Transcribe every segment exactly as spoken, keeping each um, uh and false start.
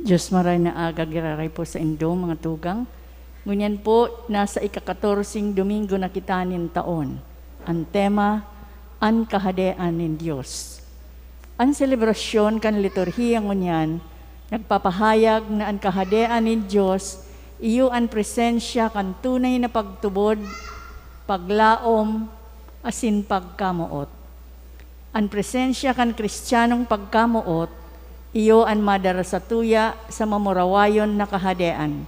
Diyos maray na aga giraray po sa indo, mga tugang. Ngunyan po, nasa ikakatorseng Domingo na kita nin taon. Ang tema, An Kahadean nin Dios. An selebrasyon kan liturhiya ngunyan nagpapahayag na an Kahadean nin Dios iyo an presensya kan tunay na pagtubod, paglaom, asin pagkamoot. An presensya kan Kristiyanong pagkamoot, iyo an madara satuya sa mamurawayon na Kahadean.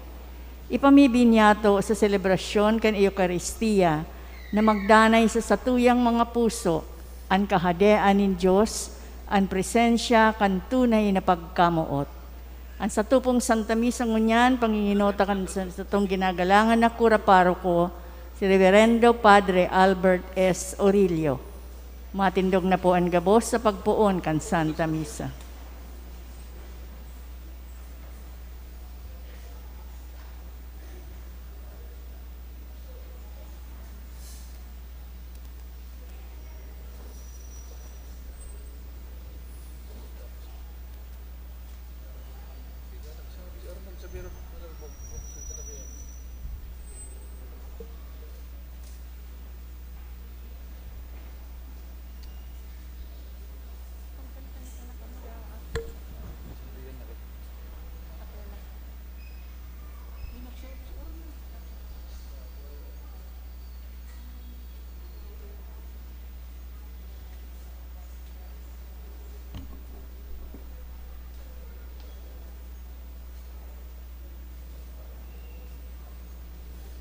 Ipamibi niyato sa selebrasyon kan Eukaristia na magdanay sa satuyang mga puso an Kahadean nin Dios, an presensya kan tunay na pagkamoot. An sato pong Santa Misa ngunyan, panginginota kan sa, satong ginagalangan na kura paroko, si Reverendo Padre Albert S. Orillo. Matindog na po an gabos sa pagpoon kan Santa Misa.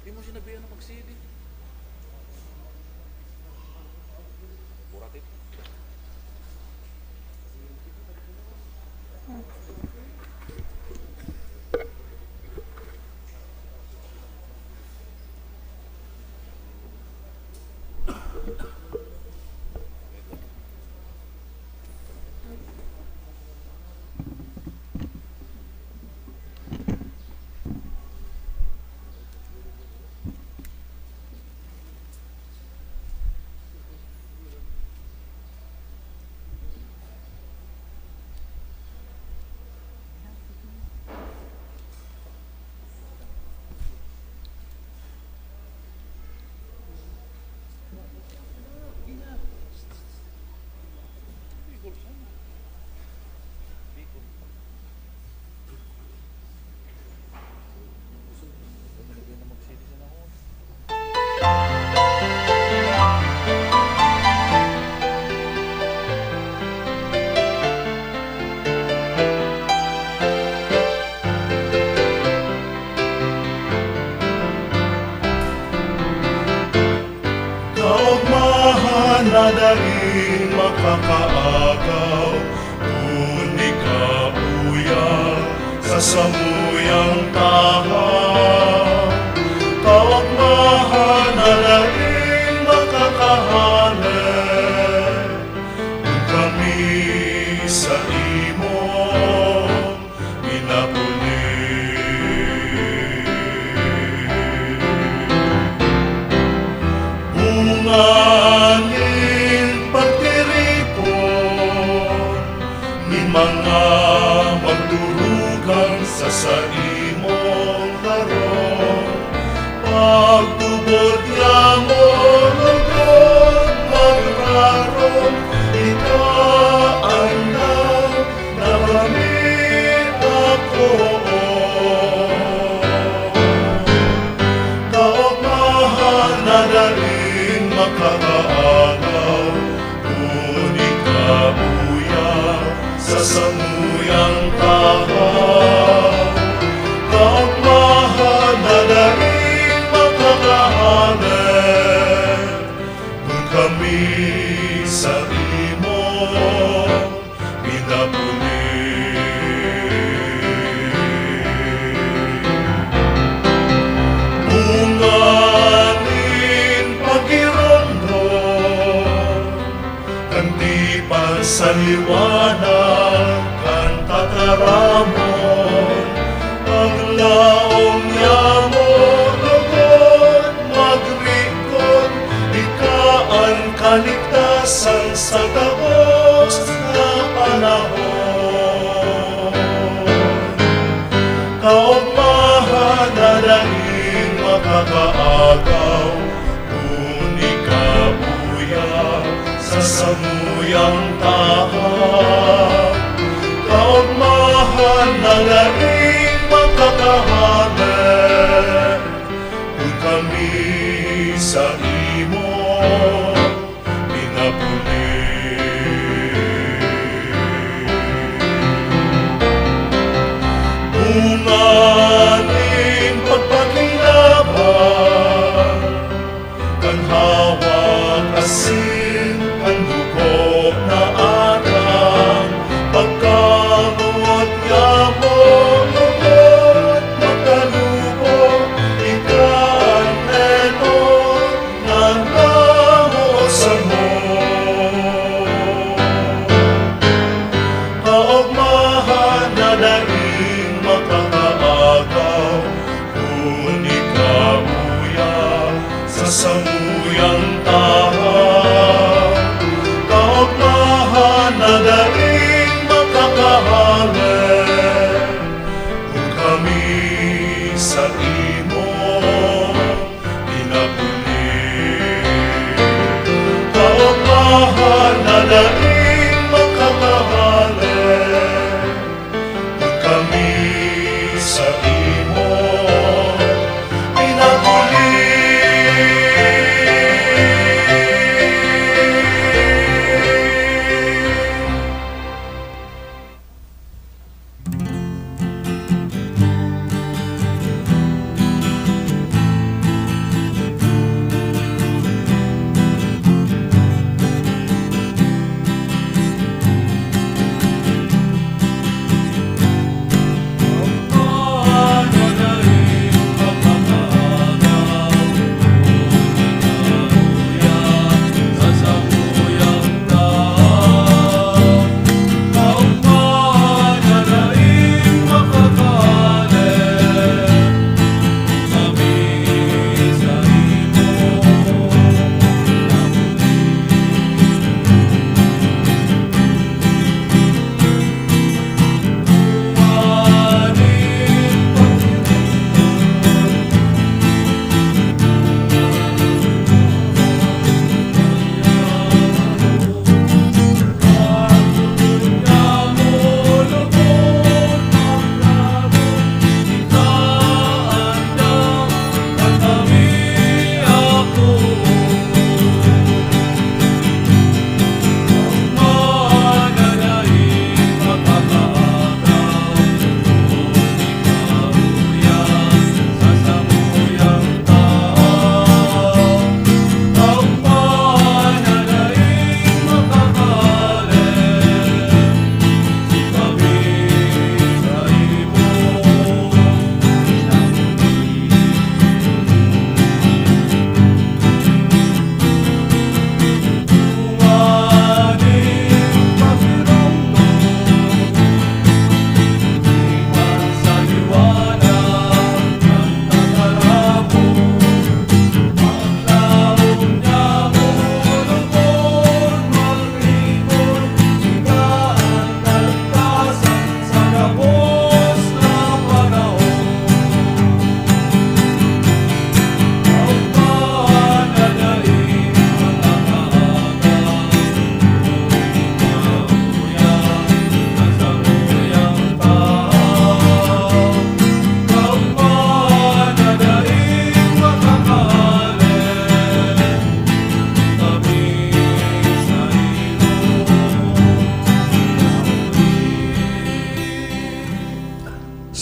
Di mo sinabihan na mag-C D. Buratit. Kaogmahan na daing makakaagaw, kun ika uya sa samuyang tahaw. Kaogmahan na daing makakahale, kun kami sa imo minapuli. Bunga nin pagtiripon nin mga magturugang sa saimong harong. Pagtubod niamo lugod magrarom, ika an na kami ako. Kaogmahan na daing makakaagaw, kun ika uya sa samuyang tahaw. Kaogmahan na daing makakahale, kun kami sa imo minapuli. Bunga nin pagiromdom kan tipan sa liwanag kan tataramon, paglaom niamo lugod magrikot, ika an kaligtasan sa gabos na panahon. Kaogmahan na daing makakaagaw, kun ika uya sa samuyang tahaw. Kaogmahan na daing makakahale, kun kami saimo pinapuli. Bunga nin pagpakinaban kan hawak asin kan dugo na atang pagkamoot niamo, lugod makalubo, ika an eton nagkamoot samo. Kaogmahan na daing makakaagaw, kun ika uya sa samuyang tahaw. Kaogmahan na daing makakahale, kun kami saimo pinapuli. Kaogmahan na daing makakahale, kun kami saimo pinapuli.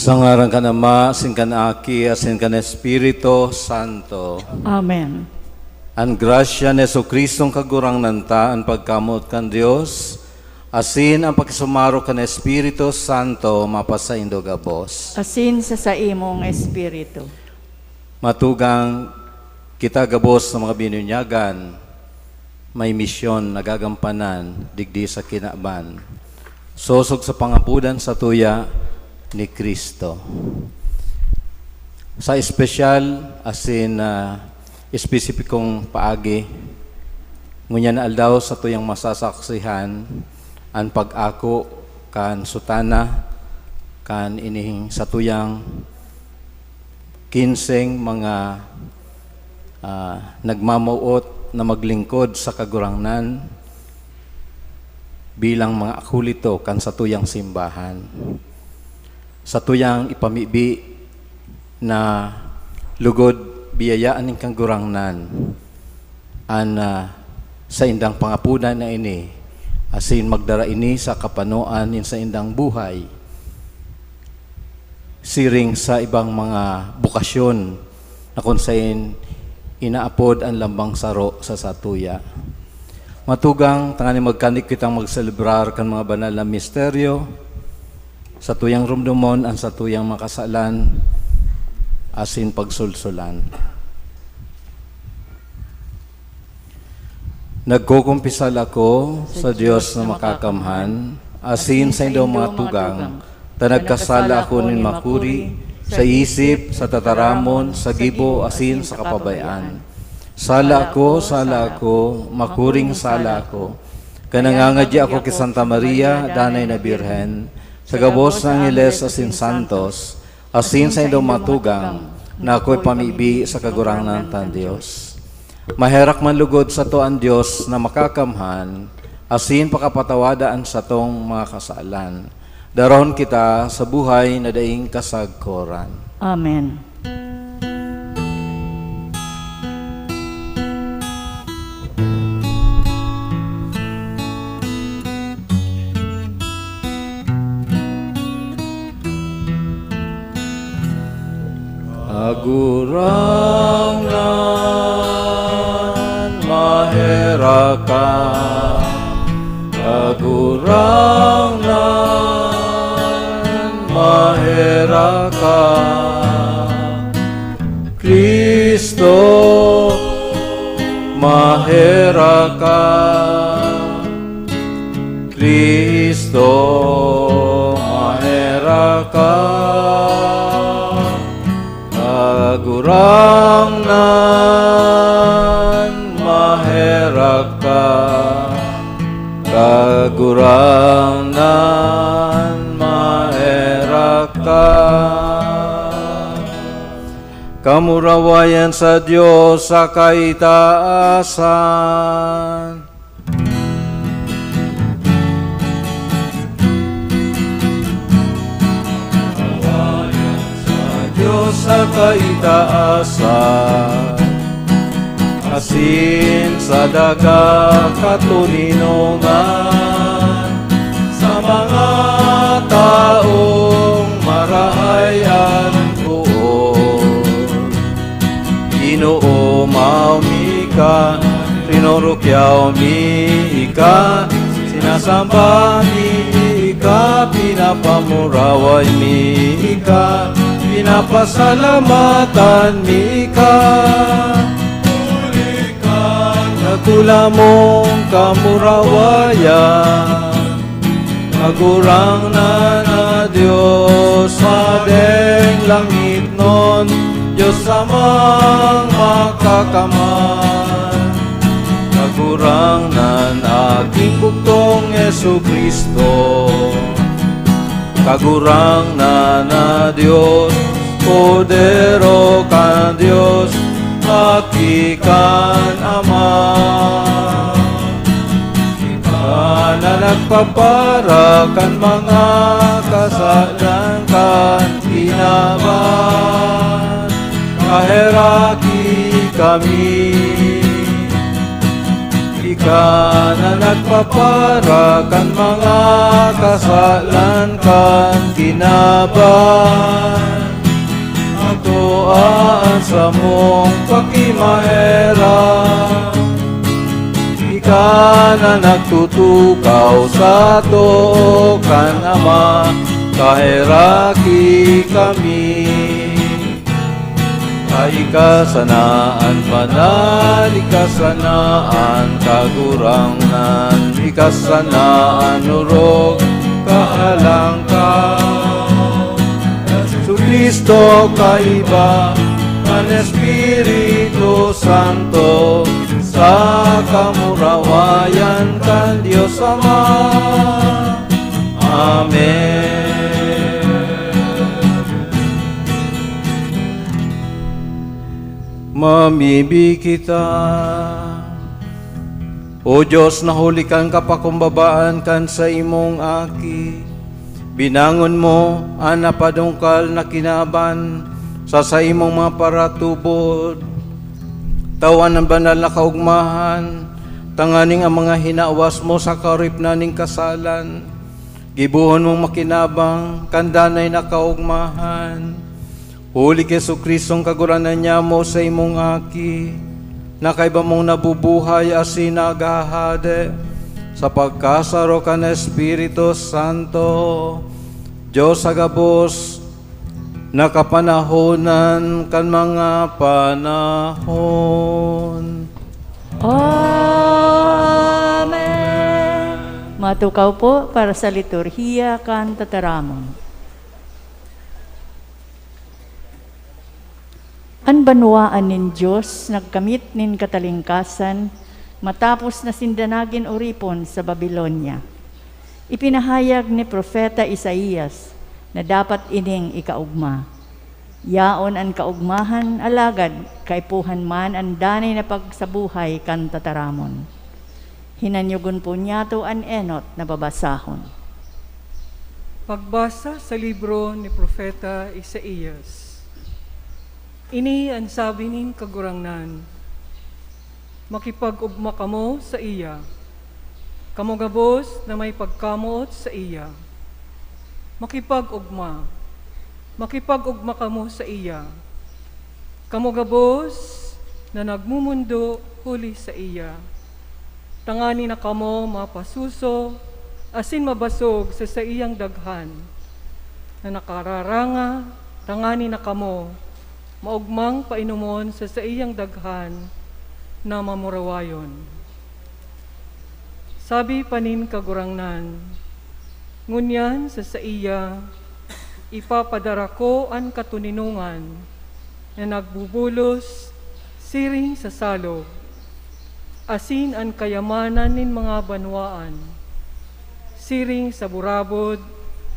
Sa ngaran kan Ama, asin kan Aki, asin kan Espiritu Santo. Amen. An grasya ni Jesu-Cristong Kagurangnan ta, an pagkamoot kan Dios, asin an pakisumaro kan Espiritu Santo mapasaindo gabos. Asin sa saimong espiritu. Matugang kita gabos na mga binunyagan, may misyon na gagampanan digdi sa kinaban, sosog sa pangapodan satuya ni Cristo. Sa espesyal asin, ah, espesipikong paagi, ngunyan na aldaw satuyang masasaksihan an pag-ako kan sutana Kan ining satuyang kinseng mga, ah, nagmamawot na maglingkod sa Kagurangnan bilang mga akulito kan satuyang simbahan. Satuyang ipamibi na lugod biyayaan nin Kagurangnan an, ah, saindang pangapodan na ini, asin magdara ini sa kapanoan nin saindang buhay, siring sa ibang mga bokasyon na kun saen inaapod an lambang saro sa satuya. Matugang, tanganing magkanik kitang magselebrar kan mga banal na misteryo, satuyang rumdomon an satuyang mga kasalan asin pagsulsulan. Nagkukumpisal ako sa Dios na makakamhan, asin sa indong mga tugang, ta nagkasala ako nin makuri, sa isip, sa tataramon, sa gibo, asin sa kapabayaan. Sala ako, sala ako, makuring sala ako. Kaya nangangadya ako ki Santa Maria, Danay na Birhen, sa gabos na angeles asin santos, asin sa indong mga tugang, na ako'y pamibi sa Kagurangnan tang Dios. Maherak man lugod sato an Dios na makakamhan, asin pakapatawada an satong mga kasalan. Darahon kita sa buhay na daing kasagkoran. Amen. Kagurangnan, maherak ka. Kagurangnan, maherak ka. Cristo, maherak ka. Cristo, maherak ka. Kagurangnan, maherak ka. Kagurangnan, maherak ka. Kamurawayan sa Dios sa kaitaasan. Sa Dios sa kaitaasan, asin sa daga katoninongan, sa mga taong marahay an boot. Ginoo, mayo mi ika, rinorokyaw mi ika, sinasamba mi ika, pinapamuraway mi ika, pinapasalamatan mi ika. Huli kan dakula mong kamurawayan. Kagurangnan na Dios, Hadeng langitnon, Dios Amang Makakamhan. Kagurangnan na Aking bugtong Jesu-Cristo. Kagurangnan na Dios, Kordero kan Dios, Aki kan Ama. Ika na nagpapara kan mga kasalan kan kinaban, kaheraki kami. Ika na nagpapara kan mga kasalan kan kinaban. Magtua an samong pakimaherak. Ika na nagtutukaw sa too kan Ama, kaheraki kami. Ika sana an banal, ika sana an kagurangnan, ika sana an orog, kahalangkaw. Jesu-Cristo, kaiba kan Espiritu Santo, sa kamurawayan kan Dios Ama. Amen. Mamibi kita. O Diyos, na huli kan kapakumbabaan kan saimong Aki, binangon mo an napadungkal na kinaban sa saimong mga paratubod. Tawan an banal na kaogmahan, tanganing ang mga hinawas mo sa kaoripnan nin kasalan, gibohon mong makinabang kan danay na kaogmahan. Huli ki Jesu-Cristong Kagurangnan, nyamo sa imong Aki, na kaiba mong nabubuhay asin naghahade sa pagkasaro kan Espiritu Santo, Diyos sa gabos, na kapanahonan kan mga panahon. Amen. Matukaw po para sa liturhiya kan tataramon. An banwaan nin Dios nagkamit nin katalingkasan matapos na sinda nagin oripon sa Babilonia. Ipinahayag ni Propeta Isaias na dapat ining ikaogma. Yaon an kaogmahan, alagad kaipuhan man an danay na pagsabuhay kan tataramon. Hinanyogon po niyato an enot na babasahon. Pagbasa sa libro ni Propeta Isaias. Ini an sabi nin Kagurangnan, "Makipag-ogma kamo saiya, kamo gabos na may pagkamoot saiya. Makipag-ogma, makipag-ogma kamo saiya, kamo gabos na nagmomondo huli saiya, tanganing kamo mapasuso asin mabasog sa saiyang daghan na nakararanga, tanganing kamo maogmang painomon sa saiyang daghan na mamurawayon." Sabi pa nin Kagurangnan, "Ngunyan sa saiya, ipapadara ko an katoninongan na nagbubulos siring sa salog, asin an kayamanan nin mga banwaan siring sa burabod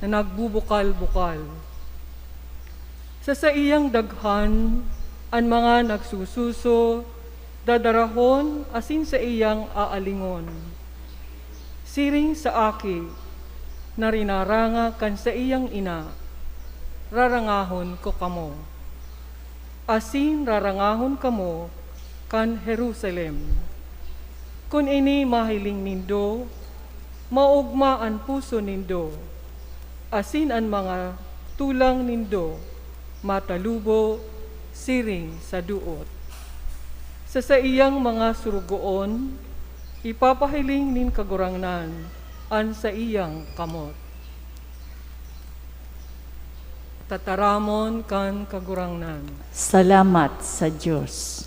na nagbubukal-bukal. Sa saiyang daghan, an mga nagsususo dadarahon asin saiyang aalingon. Siring sa aki na rinaranga kan saiyang ina, rarangahon ko kamo, asin rarangahon kamo kan Jerusalem. Kun ini mahiling nindo, maogma an puso nindo, asin an mga tulang nindo matalubo siring sa doot. Sa saiyang mga surugoon, ipapahiling nin Kagurangnan an saiyang kamot." Tataramon kan Kagurangnan. Salamat sa Dios.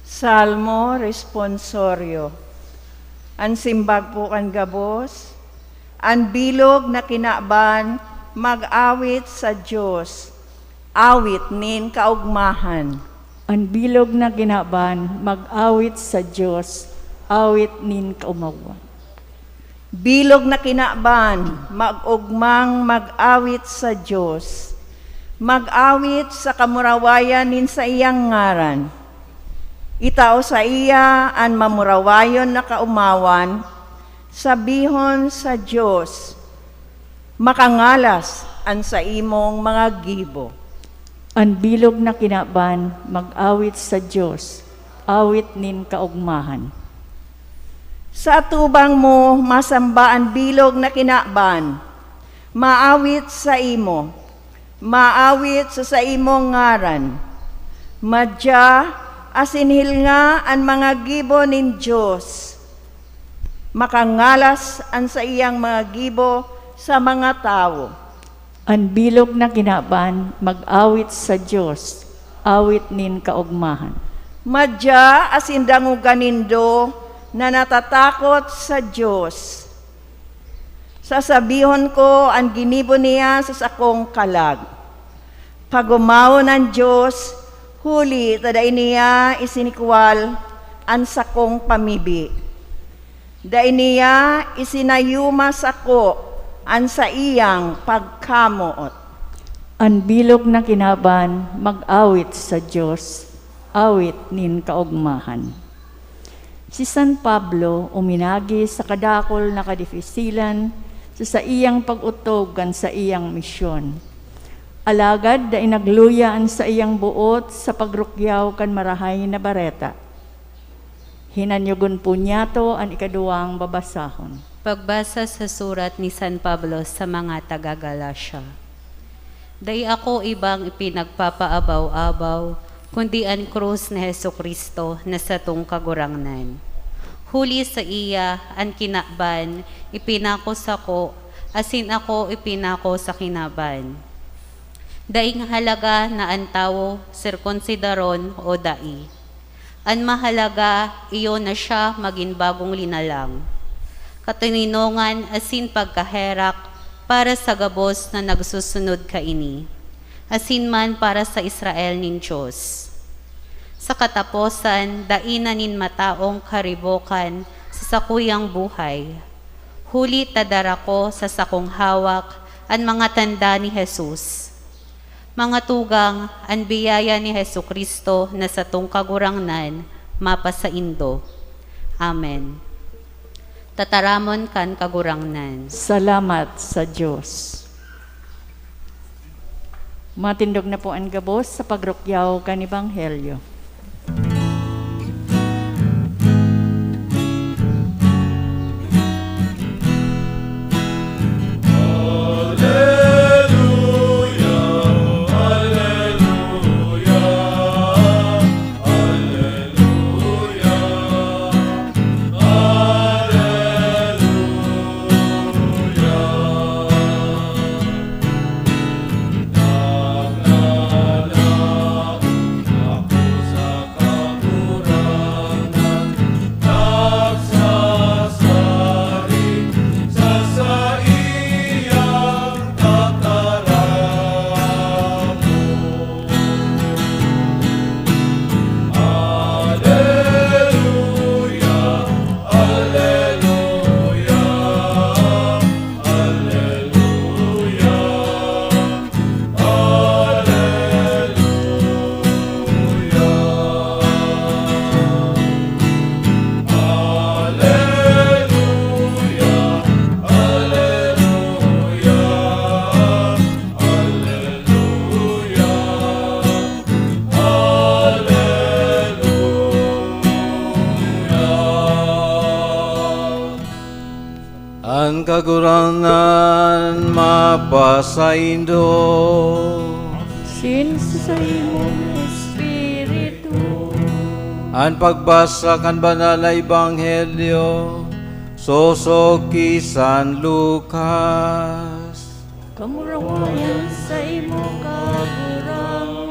Salmo Responsorio. An simbag po kan gabos, an bilog na kinaban mag-awit sa Dios, awit nin kaogmahan. An bilog na kinaban mag-awit sa Dios, awit nin kaogmahan. Bilog na kinaban, mag-ogmang mag-awit sa Dios. Mag-awit sa kamurawayan nin saiyang ngaran. Itao saiya an mamurawayon na kaomawan, sabihon sa Dios, "Makangalas an saimong mga gibo." An bilog na kinaban mag-awit sa Dios, awit nin kaogmahan. Sa atubang mo masamba an bilog na kinaban, maawit saimo, maawit sa saimong ngaran. Madya asin hilnga an mga gibo nin Dios. Makangalas an saiyang mga gibo sa mga tawo. An bilog na kinaban mag-awit sa Dios, awit nin kaogmahan. Madya asin dangoga nindo na natatakot sa Dios. Sasabihon ko an ginibo niya sa sakong kalag. Pagomawon an Dios, huli ta dai niya isinikwal an sakong pamibi. Dai niya isinayuma sako an saiyang pagkamoot. An bilog na kinaban mag-awit sa Dios, awit nin kaogmahan. Si San Pablo uminagi sa kadakul na kadifisilan sa saiyang pag-otob kan saiyang misyon. Alagad dai nagluya an saiyang boot sa pagrukyaw kan Marahay na Bareta. Hinanyogon po niyato an ikaduwang babasahon. Pagbasa sa surat ni San Pablo sa mga taga-Galacia. Dai ako ibang ipinagpapaabaw-abaw, kundi an krus ni Jesu-Cristo na satong Kagurangnan. Huli saiya, an kinaban ipinako sako, asin ako ipinako sa kinaban. Daing halaga na an tawo sirkunsidaron o dai. An mahalaga, iyo na siya magin bagong linalang. Katoninongan asin pagkaherak para sa gabos na nagsusunod kaini, asin man para sa Israel nin Dios. Sa kataposan, dai na nin mataong karibokan sa sakuyang buhay, huli ta dara ko sa sakong hawak an mga tanda ni Jesus. Mga tugang, an biyaya ni Jesu-Cristo na satong Kagurangnan mapasaindo. Amen. Tataramon kan Kagurangnan. Salamat sa Dios. Matindog na po an gabos sa pagrukyaw kan Ebanghelyo. An Kagurangnan mapasaindo. Asin sa saimong espiritu. An pagbasa kan Banal na Ebanghelyo sosog ki San Lucas. Kamurawayan sa imo, Kagurangnan.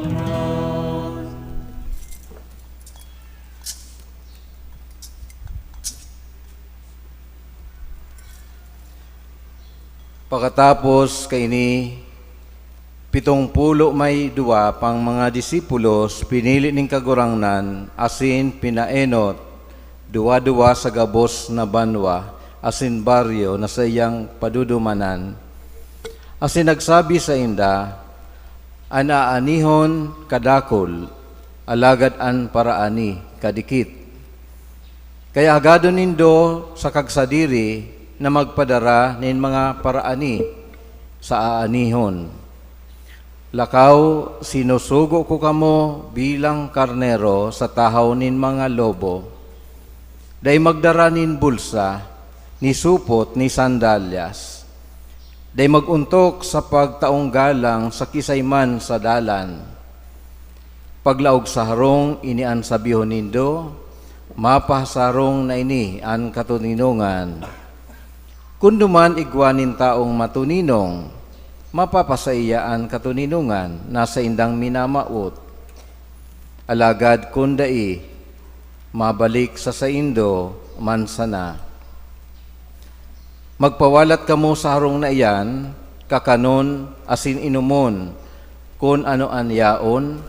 Pakatapos kaini, pitong pulo may duwa pang mga disipulos pinili nin Kagurangnan asin pinaenot duwa-duwa sa gabos na banwa asin baryo na saiyang padudumanan. Asin nagsabi sainda, "An aanihon kadakul, alagad an paraani kadikit. Kaya hagadon nindo sa kagsadiri na magpadara nin mga paraani sa aanihon. Lakaw, sinusugo ko kamo bilang karnero sa tahaw nin mga lobo. Dai magdara nin bulsa, ni supot, ni sandalyas. Dai mag-ontok sa pagtaong galang sa kisay man sa dalan. Paglaog sa harong, ini an sabihon nindo, 'Mapasarong na ini an katoninongan.' Kun duman igwa nin tawong matoninong, mapapasaiya an katoninongan na saindang minamawot. Alagad kun dai, mabalik sa saindo man sana. Magpawalat kamo sa harong na iyan, kakanon asin inomon kun ano an yaon,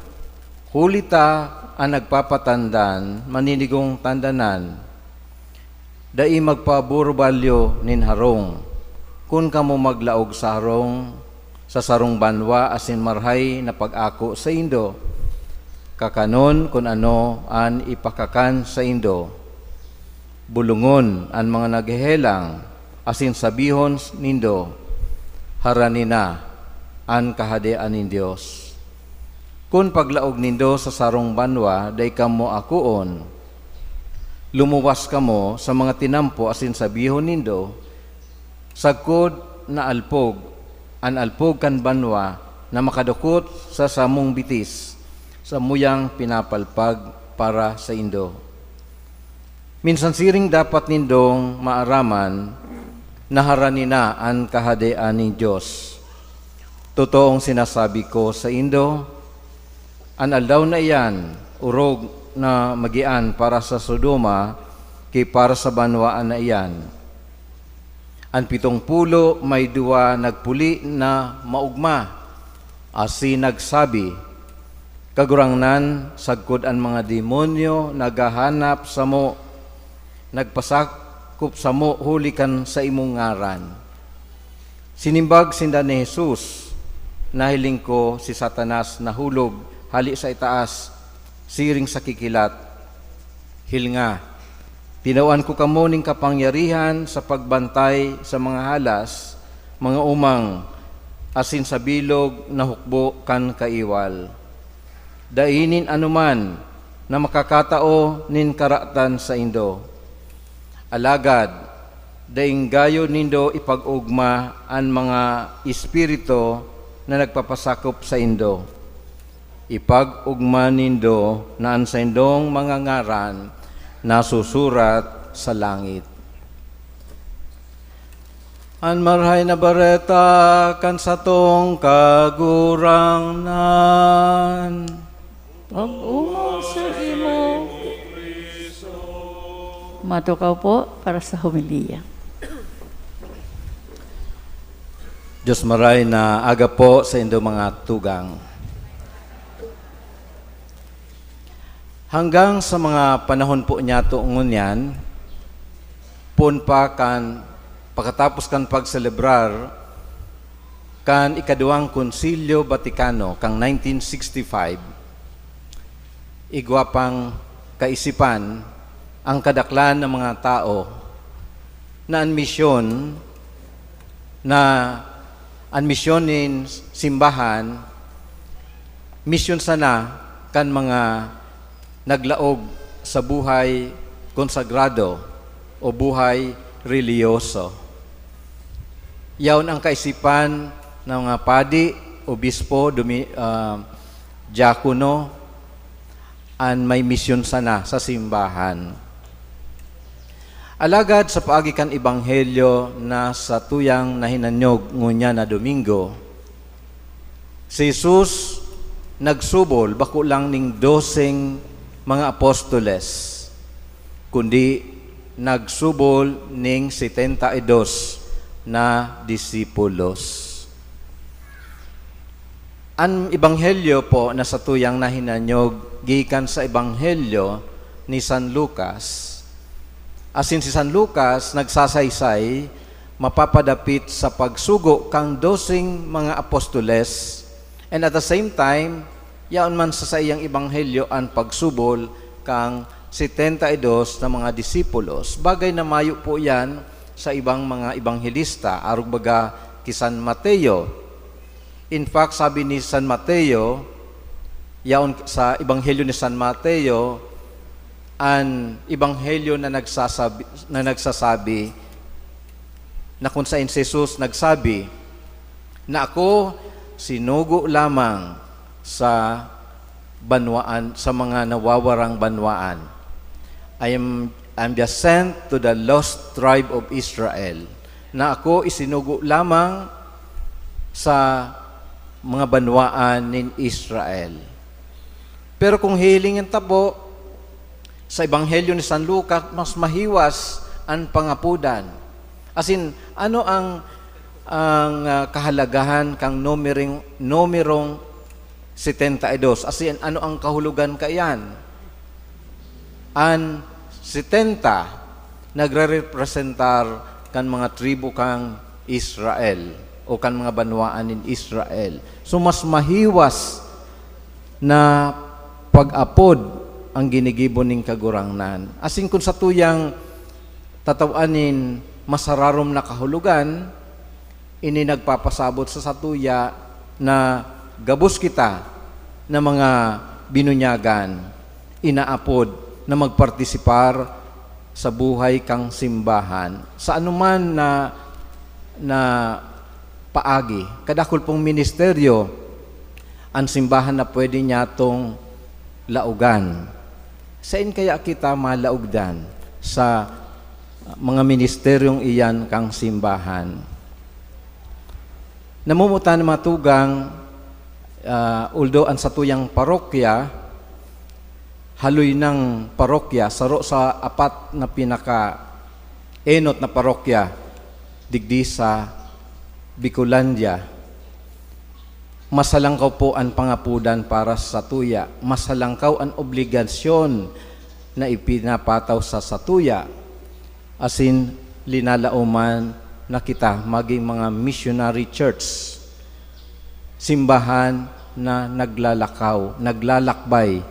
huli ta an nagpapatandan maninigong tandanan. Dai magpaburubalyo nin harong. Kun kamo maglaog sa harong, sa sarong banwa asin marhay na pag-ako saindo, kakanon kun ano an ipakakan saindo. Bulongon an mga naghehelang, asin sabihon nindo, "Harani na an Kahadean nin Dios." Kun paglaog nindo sa sarong banwa dai kamo akoon, lumuwas kamo sa mga tinampo asin sabihon nindo, "Sagkod na alpog, an alpog kan banwa na makadukot sa samong bitis, samuyang pinapalpag para saindo." Minsan siring dapat nindong maaraman na harani na an Kahadean nin Dios. Totoong sinasabi ko saindo, an aldaw na iyan orog na magian para sa Sodoma ki para sa banwaan na iyan. An pitong pulo may duwa nagpuli na maogma, asin nagsabi, "Kagurangnan, sagkod an mga demonyo naghahanap samo, nagpasakop samo huli kan saimong ngaran." Sinimbag sinda ni Jesus, "Nahiling ko si Satanas nahulog hali sa itaas, siring sa kikilat. Hilnga, tinawan ko kamo nin kapangyarihan sa pagbantay sa mga halas, mga umang, asin sa bilog na hukbo kan kaiwal. Dai nin anoman na makakatao nin karatan saindo. Alagad, daing gayo nindo ipag-ogma an mga espiritu na nagpapasakop saindo. Ipag-ogma nindo na an saindong mga ngaran nasusurat sa langit." An Marahay na Bareta kan satong Kagurangnan. Pag-umog sa imo. Matukaw po para sa homilya. Diyos maray na aga po sa indo mga tugang. Hanggang sa mga panahon po niyato ngunyan, poon pa kan, pakatapos kan pagselebrar kan ikaduwang Konsilyo Vaticano kan nineteen sixty-five, igwa pang kaisipan ang kadaklan ng mga tao na an misyon, na an misyon nin simbahan, misyon sana kan mga naglaog sa buhay konsagrado o buhay relihiyoso. Yaon ang kaisipan ng mga padi, obispo, dumi-, ah, diakono, an may misyon sana sa simbahan. Alagad sa paagi kan ebanghelyo na satuyang nahinanyog ngunyan na Domingo, si Jesus nagsubol bako lang ning doseng mga apostoles, kundi nagsubol ning setenta y dos na disipulos. An ebanghelyo po na satuyang nahinanyog gikan sa ebanghelyo ni San Lucas. Asin si San Lucas nagsasaysay mapapadapit sa pagsugo kan doseng mga apostoles, and at the same time, yaon man sa saiyang ebanghelyo an pagsubol kan setenta y dos na mga disipulos. Bagay na mayo po iyan sa ibang mga ebanghelista, arog baga ki San Mateo. In fact, sabi ni San Mateo, yaon sa Ebanghelyo ni San Mateo, an ebanghelyo na nagsasabi, na nagsasabi na kun saen si Jesus nagsabi na, "Ako sinugo lamang sa banwaan, sa mga nawawarang banwaan. I am, I am just sent to the lost tribe of Israel." Na ako isinugo lamang sa mga banwaan nin Israel. Pero kung hihilingin ta po, sa Ebanghelyo ni San Lucas, mas mahiwas an pangapodan. Asin, ano ang, ang, ah, kahalagahan kan numerong, numerong setenta y dos? Asin, ano ang kahulogan kaiyan? An setenta nagrerepresentar kan mga tribu kan Israel o kan mga banwaan nin Israel. So, mas mahiwas na pag-apod ang ginigibo nin Kagurangnan. Asin kun satuyang tataw-an nin masararom na kahulogan, ini nagpapasabot sa satuya na gabos kita na mga binunyagan, inaapod na magpartisipar sa buhay kan simbahan. Sa anuman na, na paagi, kadakul pong ministeryo, an simbahan na pwede niyatong laogan. Saen kaya kita malaogdan sa mga ministeryong iyan kan simbahan? Namumutan na matugang, ah, although an satuyang parokya, haloy nang parokya, saro sa apat na pinaka-enot na parokya digdi sa Bicolandia, mas halangkaw po an pangapodan para sa satuya. Mas halangkaw an obligasyon na ipinapataw sa satuya, asin linalaoman na kita magin mga missionary church, simbahan na naglalakaw, naglalakbay,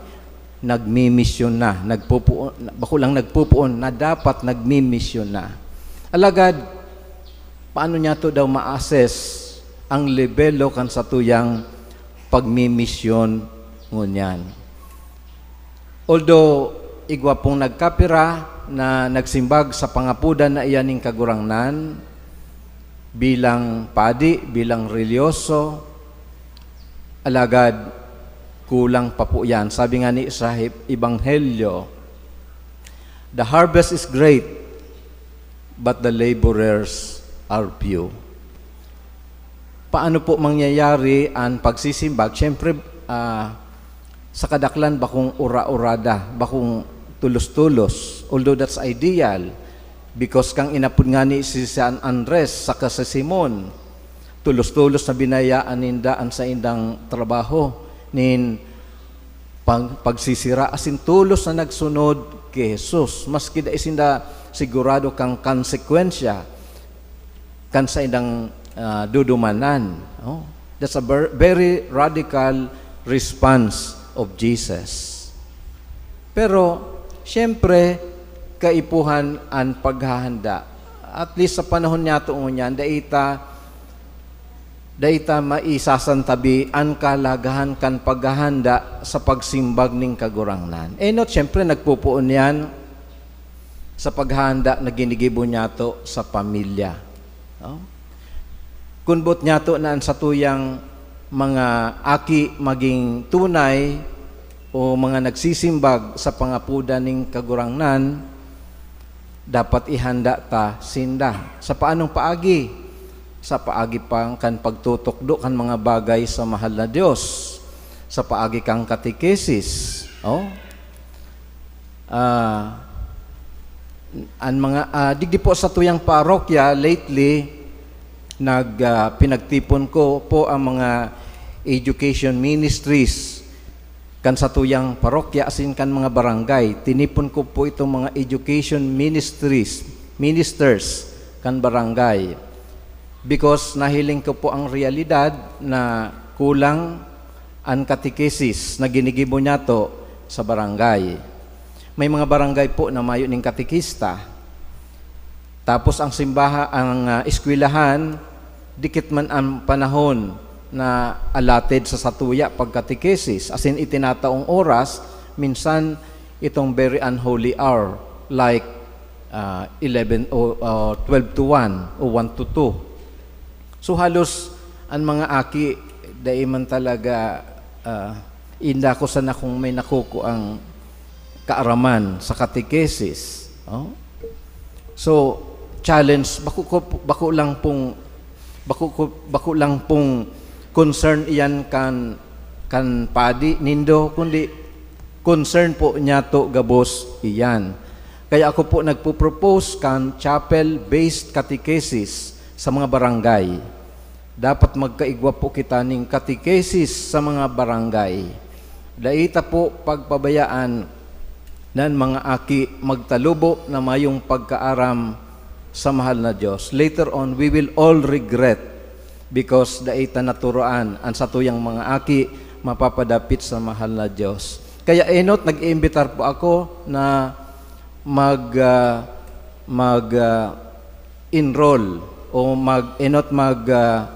nagmimisyon na, nagpupuon, bako lang nagpupuon, na dapat nagmimisyon na. Alagad, paano niyato daw ma-assess ang lebelo kan satuyang pagmimisyon ngunyan? Although igwa pong nagkapira na nagsimbag sa pangapodan na iyan nin Kagurangnan, bilang padi, bilang relihiyoso, alagad kulang pa po iyan. Sabi nga ni sa Heb-, Ebanghelyo, "The harvest is great, but the laborers are few." Paano po mangyayari an pagsisimbag? Siyempre, ah, sa kadaklan, bakong ura-urada, bakong tulos-tulos. Although that's ideal, because kan inapod ngani si San Andres saka si Simon, tulos-tulos na binayaan ninda an saindang trabaho nin pag-, pagsisira, asin tolos na nagsunod ki Jesus, maski dai sinda sigurado kan konsekwensya kan saindang, ah, dudumanan. Oh, that's a ver-, very radical response of Jesus. Pero, siyempre, kaipuhan an paghahanda. At least sa panahon niyato ngunyan, dai ta, dai ta maisasantabi an kahalagahan kan paghahanda sa pagsimbag nin Kagurangnan. Enot, siyempre, nagpupoon yan sa paghahanda na ginigibo niyato sa pamilya. No? Kun boot niyato na an satuyang mga aki magin tunay o mga nagsisimbag sa pangapodan nin Kagurangnan, dapat ihanda ta sinda. Sa paanong paagi? Sa paagi pa kan pagtutukdo kan mga bagay sa mahal na Dios, sa paagi kan katekesis. Oh? Ah, an mga, ah, digdi po satuyang parokya, lately, nag, ah, pinagtipon ko po ang mga education ministries kan satuyang parokya asin kan mga barangay. Tinipon ko po itong mga education ministries, ministers kan barangay. Because nahiling ko po ang realidad na kulang an katekesis na ginigibo niyato sa barangay. May mga barangay po na mayo ning katekista. Tapos ang simbaha-, ang, ah, eskwelahan, dikit man ang panahon na allotted sa satuya pagkatekesis, as in, itinataong oras, minsan itong very unholy hour, like, ah, eleven o, o twelve to one o one to two. So, halos ang mga aki, dai man talaga, ah, inda ko sana kung may nakukuang kaaraman sa katekesis. Oh? So, challenge, bako ko, bako lang pong, bako ko, bako lang pong concern iyan kan, kan padi nindo, kundi concern po niyato gabos iyan. Kaya ako po nagpo-propose kan chapel-based catechesis sa mga barangay. Dapat magkaigwa po kita ning catechesis sa mga barangay. Dai ta po pagpabayaan na an mga aki magtalubo na mayong pagkaaram sa mahal na Dios. Later on, we will all regret because dai ta naturoan an satuyang mga aki mapapadapit sa mahal na Dios. Kaya enot, nag-iimbitar po ako na mag, ah, mag, ah, enroll o mag, enot, mag, ah,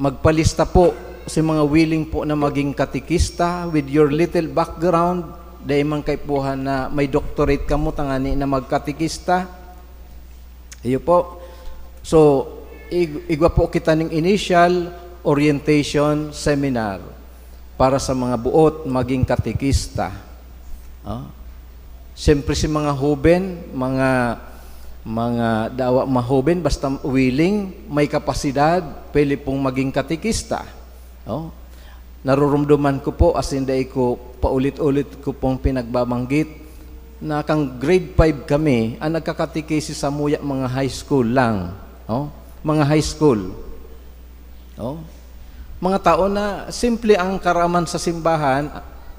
magpalista po sa mga willing po na maging katekista with your little background. Dai man kaipuhan na may doctorate kamo tangani na magkatekista. Iyo po. So, ig-, igwa po kita ning initial orientation seminar para sa mga buot maging katekista. Ah. Siyempre, si mga hoben, mga, mga dawa mahoben, basta willing, may kapasidad, pwede pong maging katekista. Oh. Narurumduman ko po, asin dai ko paulit-ulit ko pong pinagbabanggit, na kan grade five kami, ang nagkakatekesis samuya mga high school lang. Oh. Mga high school. Oh. Mga tao na simple ang karaman sa simbahan,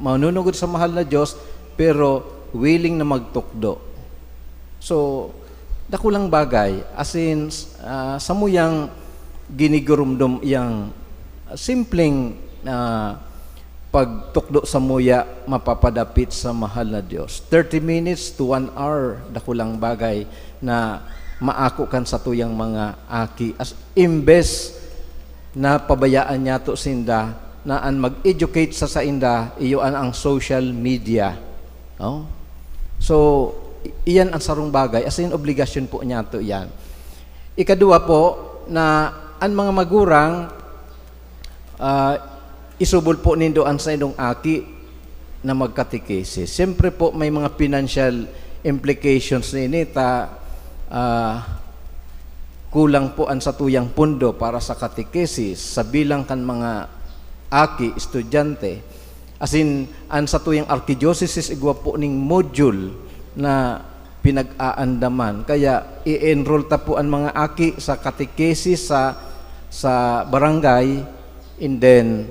manunugod sa mahal na Dios, pero willing na magtukdo. So, dakulang bagay, asin, ah, samuyang ginigurumdom iyang simpleng, ah, pagtukdo samuya mapapadapit sa mahal na Dios. Thirty minutes to one hour, dakulang bagay na maako kan satuyang mga aki. As, imbes na pabayaan niyato sinda, na an mag-educate sa sainda, iyo an, ang social media. No? So, i-, iyan ang sarong bagay, as in, obligasyon po niyato iyan. Ikaduwa po, na an mga magurang, ah, isubol po nindo an saindong aki na magkatekesis. Siyempre po, may mga financial implications nini ta, ah, kulang po an satuyang pondo para sa katekesis sa bilang kan mga aki, estudyante. Asin, an satuyang arkidiocesis igwa po ning module na pinag-aandaman. Kaya, i-enroll ta po an mga aki sa katekesis sa, sa barangay, and then,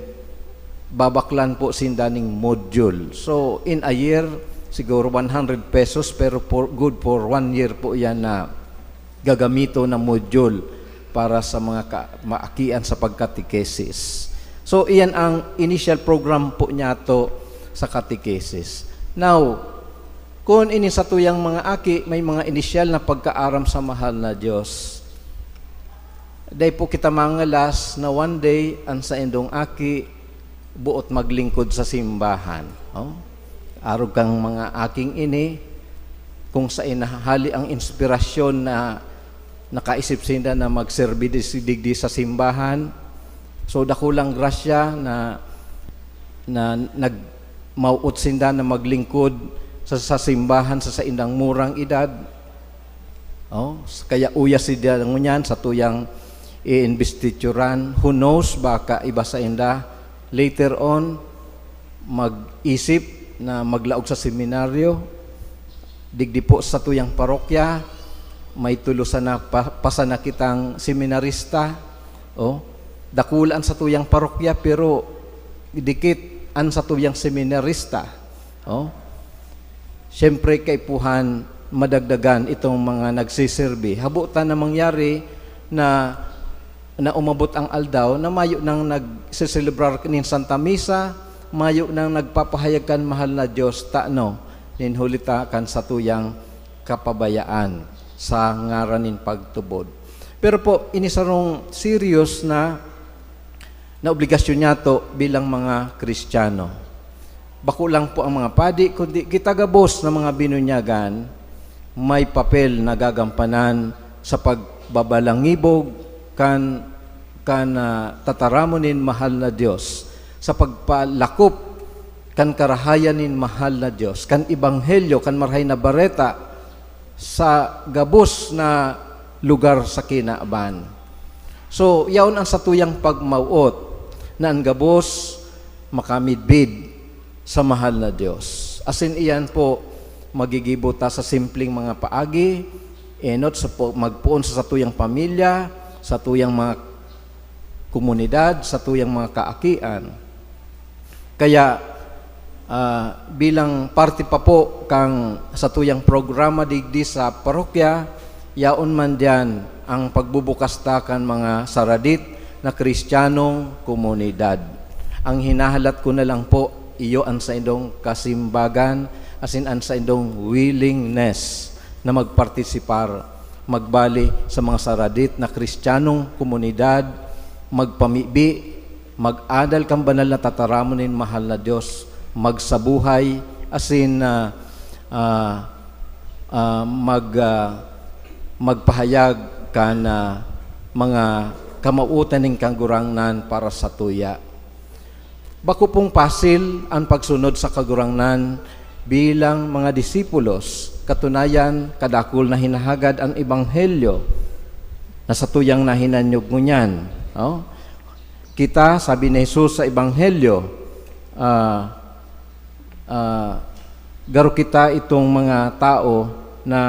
babaklan po sinda ning module. So, in a year, siguro one hundred pesos, pero for, good for one year po yan na gagamiton na module para sa mga ka-, maakian sa pagkatekesis. So, iyan ang initial program po niyato sa katekesis. Now, kun ini satuyang mga aki, may mga inisyal na pagkaaram sa mahal na Dios. Dai po kita mangalas na one day, ang saindong aki, boot maglingkod sa simbahan. Oh? Arog kang mga aking ini, kung saen nahahali ang inspirasyon na nakaisip sinda na magserbi di-, digdi sa simbahan. So, dakulang grasya na, na nagmawot sinda na maglingkod sa, sa simbahan sa saindang murang edad. Oh, kaya uya sinda ngunyan satuyang iimbestituran. Who knows, baka iba sainda later on mag-isip na maglaog sa seminaryo. Digdi po sa satuyang parokya, may tulo sana pa, pa sana kitang seminarista. Oh, dakula an satuyang parokya, pero dikit an satuyang seminarista. Oh, siyempre, kaipuhan madagdagan itong mga nagsiserbi. Habo ta na mangyari na, na umabot ang aldaw na mayo nang nagseselebrar nin Santa Misa, mayo nang nagpapahayag kan mahal na Dios, tano, nin huli ta kan satuyang kapabayaan sa ngaran nin pagtubod. Pero po, ini sarong serious na, na obligasyon niyato bilang mga Kristiyano. Bako lang po ang mga padi, kundi kita gabos na mga binunyagan, may papel na gagampanan sa pagbabalangibog kan, kan, ah, tataramon nin mahal na Dios, sa pagpalakop kan karahayan nin mahal na Dios, kan ebanghelyo, kan Marahay na Bareta, sa gabos na lugar sa kinaban. So, yaon ang satuyang pagmawot na an gabos makamidbid sa mahal na Dios. Asin iyan po, magigibo ta sa simpleng mga paagi, enot sa po, magpoon sa satuyang pamilya, satuyang mga komunidad, satuyang mga kaakian. Kaya, ah, bilang parte pa po kan satuyang programa digdi sa parokya, Yaon man diyan ang pagbubukas ta kan mga saradit na Kristiyanong komunidad. Ang hinahalat ko na lang po, iyo an saindong kasimbagan asin an saindong willingness na magpartisipar, magbali sa mga saradit na Kristiyanong komunidad, magpamibi, mag-adal kan banal na tataramon nin mahal na Dios, magsabuhay, asin, ah, ah, ah, mag, ah, magpahayag kan, ah, mga kamawotan nin Kagurangnan para satuya. Bako pong pasil an pagsunod sa Kagurangnan bilang mga disipulos. Katunayan, kadakul na hinahagad an ebanghelyo na satuyang nahinanyog ngunyan, no? Kita, sabi ni Jesus sa ebanghelyo, ah, ah, garo kita itong mga tao na,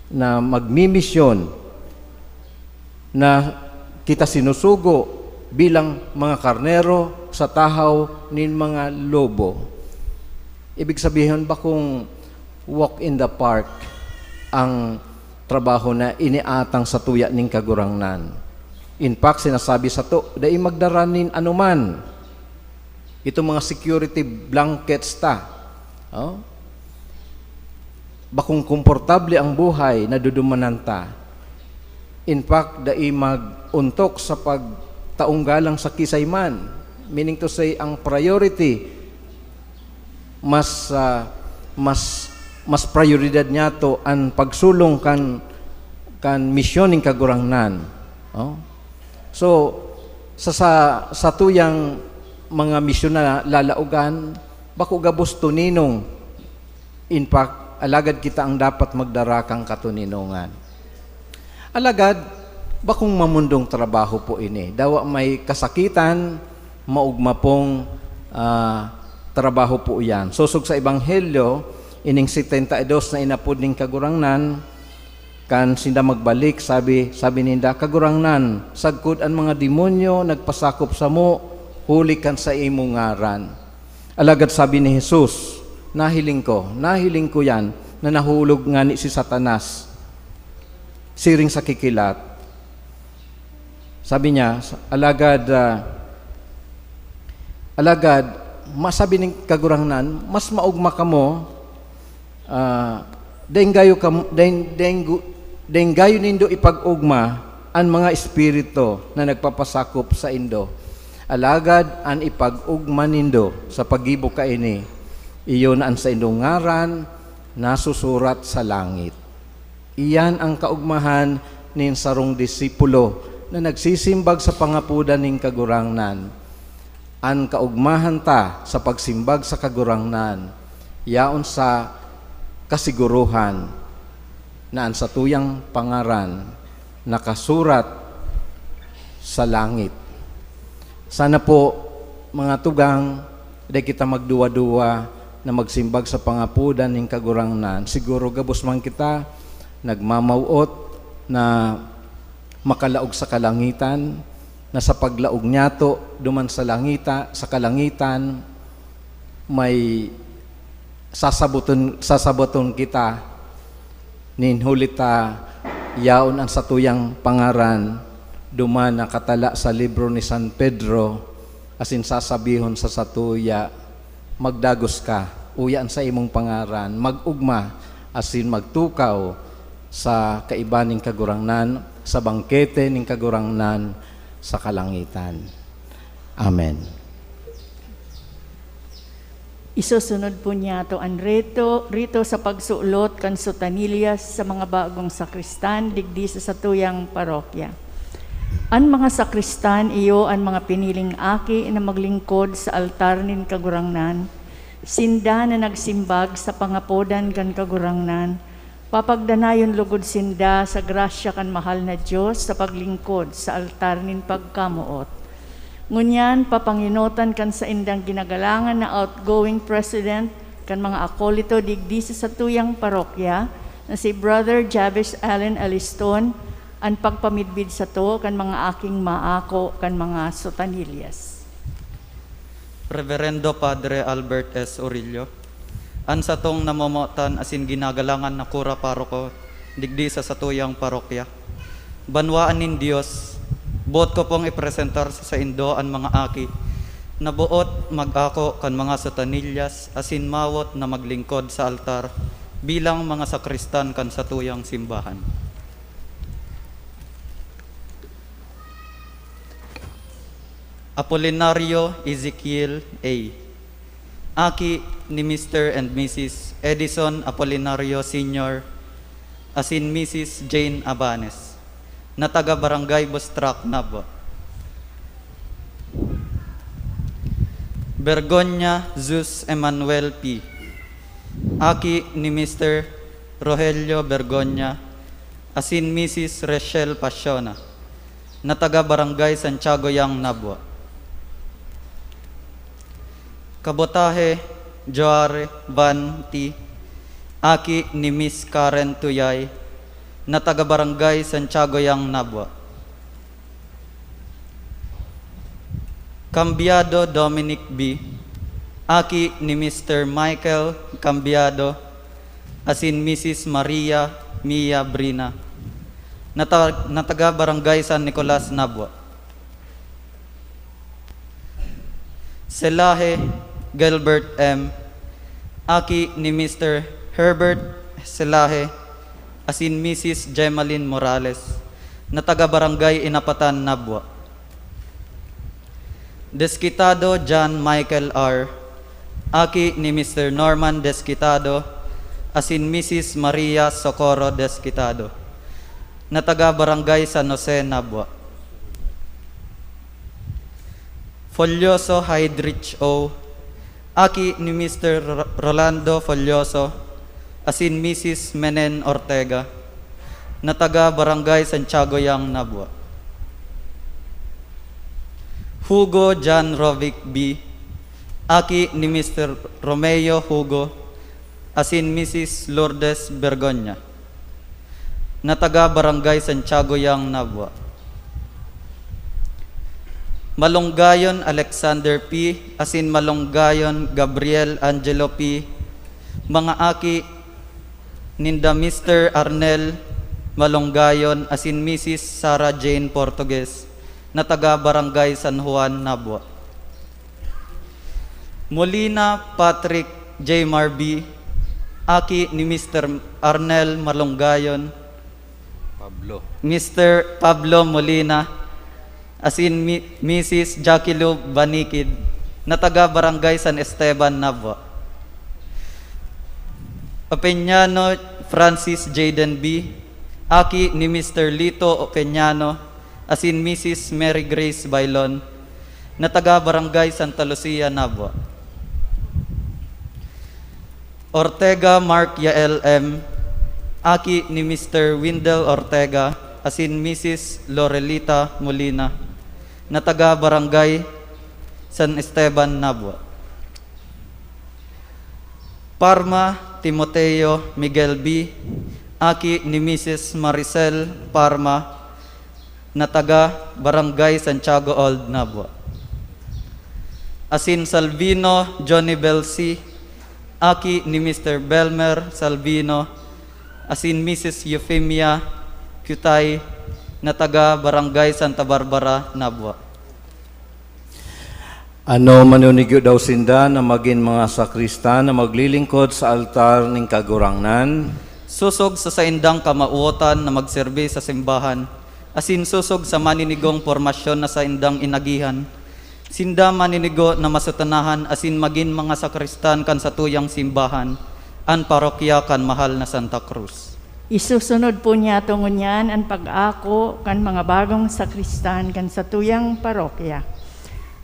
na magmimisyon, na kita sinusugo bilang mga karnero sa tahaw nin mga lobo. Ibig sabihin, bakong walk in the park ang trabaho na iniatang satuya nin Kagurangnan. In fact, sinasabi sato, dai magdara nin anuman. Itong mga security blankets ta, oh? Bakong komportable ang buhay, nadudumanan ta. In fact, dai mag-ontok sa pagtaong galang sa kisay man. Meaning to say, ang priority, mas, ah, mas, mas prioridad niyato an pagsulong kan, kan misyon nin Kagurangnan. Oh? So, sa, sa, satuyang mga misyon na lalaogan, bako gabos tuninong. In fact, alagad kita ang dapat magdara kan katuninongan. Alagad, bakong mamundong trabaho po ini. Dawa may kasakitan, maugma pong, ah, trabaho po iyan. Sosog sa Ebanghelyo, ining setenta y dos na inapod nin Kagurangnan, kan sinda magbalik, sabi, sabi ninda, "Kagurangnan, sagkod an mga demonyo nagpasakop samo huli kan sa imo ngaran." Alagad sabi ni Jesus, "Nahiling ko, nahiling ko yan, na nahulog ngani si Satanas siring sa kikilat." Sabi niya, "Alagad, ah, alagad, masabi nin Kagurangnan, mas maogma kamo, ah, denggayo kam-, deng-, denggu-, denggayo nindo ipag-ogma an mga espiritu na nagpapasakop saindo. Alagad an ipag-ogma nindo sa paggibo kaini, iyo na an saindong ngaran nasusurat sa langit." Iyan an kaogmahan nin sarong disipulo na nagsisimbag sa pangapodan nin Kagurangnan. An kaogmahan ta sa pagsimbag sa Kagurangnan, yaon sa kasiguruhan na an satuyang pangaran nakasurat sa langit. Sana po, mga tugang, dai kita magduwa-duwa na magsimbag sa pangapodan nin Kagurangnan. Siguro gabos man kita nagmamaw-ot na makalaog sa kalangitan, na sa paglaog niyato duman sa langita, sa kalangitan, may sasaboton, sasaboton kita nin huli ta yaon an satuyang pangaran duman na katala sa libro ni San Pedro, asin sasabihon sa satuya, "Magdagos ka, uya an saimong pangaran, mag-ogma, asin magtukaw sa kaiba nin Kagurangnan, sa bangkete nin Kagurangnan sa kalangitan." Amen. Isusunod po niyato an rito, rito sa pagsulot kan sotanilyas sa mga bagong sakristan digdi sa satuyang parokya. An mga sakristan iyo an mga piniling aki na maglingkod sa altar nin Kagurangnan. Sinda na nagsimbag sa pangapodan kan Kagurangnan. Papagdanayon logod sinda sa grasya kan mahal na Dios sa paglingkod sa altar nin pagkamoot. Ngunyan, papangenotan kan saindang ginagalangan na outgoing president kan mga akolito digdi sa satuyang parokya, na si Brother Javis Allen Aliston, an pagpamidbid sato kan mga aking maako kan mga sotanilyas. Reverendo Padre Albert S. Orillo, an satong namomotan asin ginagalangan na kura paroko, digdi sa satuyang parokya. Banwaan nin Dios, boot ko pong ipresentar sa saindo an mga aki na boot mag-ako kan mga sotanilyas asin mawot na maglingkod sa altar bilang mga sakristan kan satuyang simbahan. Apolinario Ezekiel A, aki ni Mister and Missus Edison Apolinario Senior asin Missus Jane Abanes, na taga Barangay Bostrak, Nabua. Bergonya Zeus Emmanuel P, aki ni Mister Rogelio Bergonya asin Missus Rachel Pasiona, na taga Barangay Santiago Yang, Nabua. Kabotahe Joare Van T, aki ni Miss Karen Tuyay, na taga Barangay Santiago Yang, Nabua. Cambiado Dominic B, aki ni Mister Michael Cambiado asin Missus Maria Mia Brina, na ta-, na taga Barangay San Nicolas, Nabua. Selahe Gilbert M, aki ni Mister Herbert Selahe asin Missus Gemaline Morales, na taga Barangay Inapatan, Nabua. Desquitado John Michael R, aki ni Mister Norman Desquitado asin Missus Maria Socorro Desquitado, na taga Barangay San Jose, Nabua. Folioso Heinrich O, aki ni Mister Ro-, Rolando Folioso asin Missus Menen Ortega, na taga Barangay Santiago Yang, Nabua. Hugo John Rovic B, aki ni Mister Romeo Hugo asin Missus Lourdes Bergonya, na taga Barangay Santiago Yang, Nabua. Malonggayon Alexander P asin Malonggayon Gabriel Angelo P, mga aki ninda Mister Arnel Malonggayon asin Missus Sarah Jane Portugues, na taga Barangay San Juan, Nabua. Molina Patrick J Marby, aki ni Mister Arnel Malonggayon, Pablo. Mister Pablo Molina, asin Mi-, Missus Jackie Lou Banikid, na taga Barangay San Esteban, Nabua. Opeñano Francis Jayden B, aki ni Mister Lito Opeñano, asin Missus Mary Grace Bailon, na taga Barangay Santa Lucia, Nabua. Ortega Mark Yael M, aki ni Mister Windel Ortega asin Missus Lorelita Molina, na taga Barangay San Esteban, Nabua. Parma Timoteo Miguel B, aki ni Missus Maricel Parma, na taga Barangay Santiago Old, Nabua. Asin Salvino Johnny Belsi, aki ni Mister Belmer Salvino, asin Missus Eufemia Cutay, na taga Barangay Santa Barbara, Nabua. Ano, manunigyo daw sinda na magin mga sakristan na maglilingkod sa altar nin Kagurangnan? Sosog sa saindang kamawotan na magserbi sa simbahan, asin sosog sa maninigong pormasyon na saindang inagihan, sinda maninigo na masutanahan asin magin mga sakristan kan satuyang simbahan, an parokya kan Mahal na Santa Cruz. Isusunod po niyato ngunyan an pag-ako kan mga bagong sakristan kan satuyang parokya.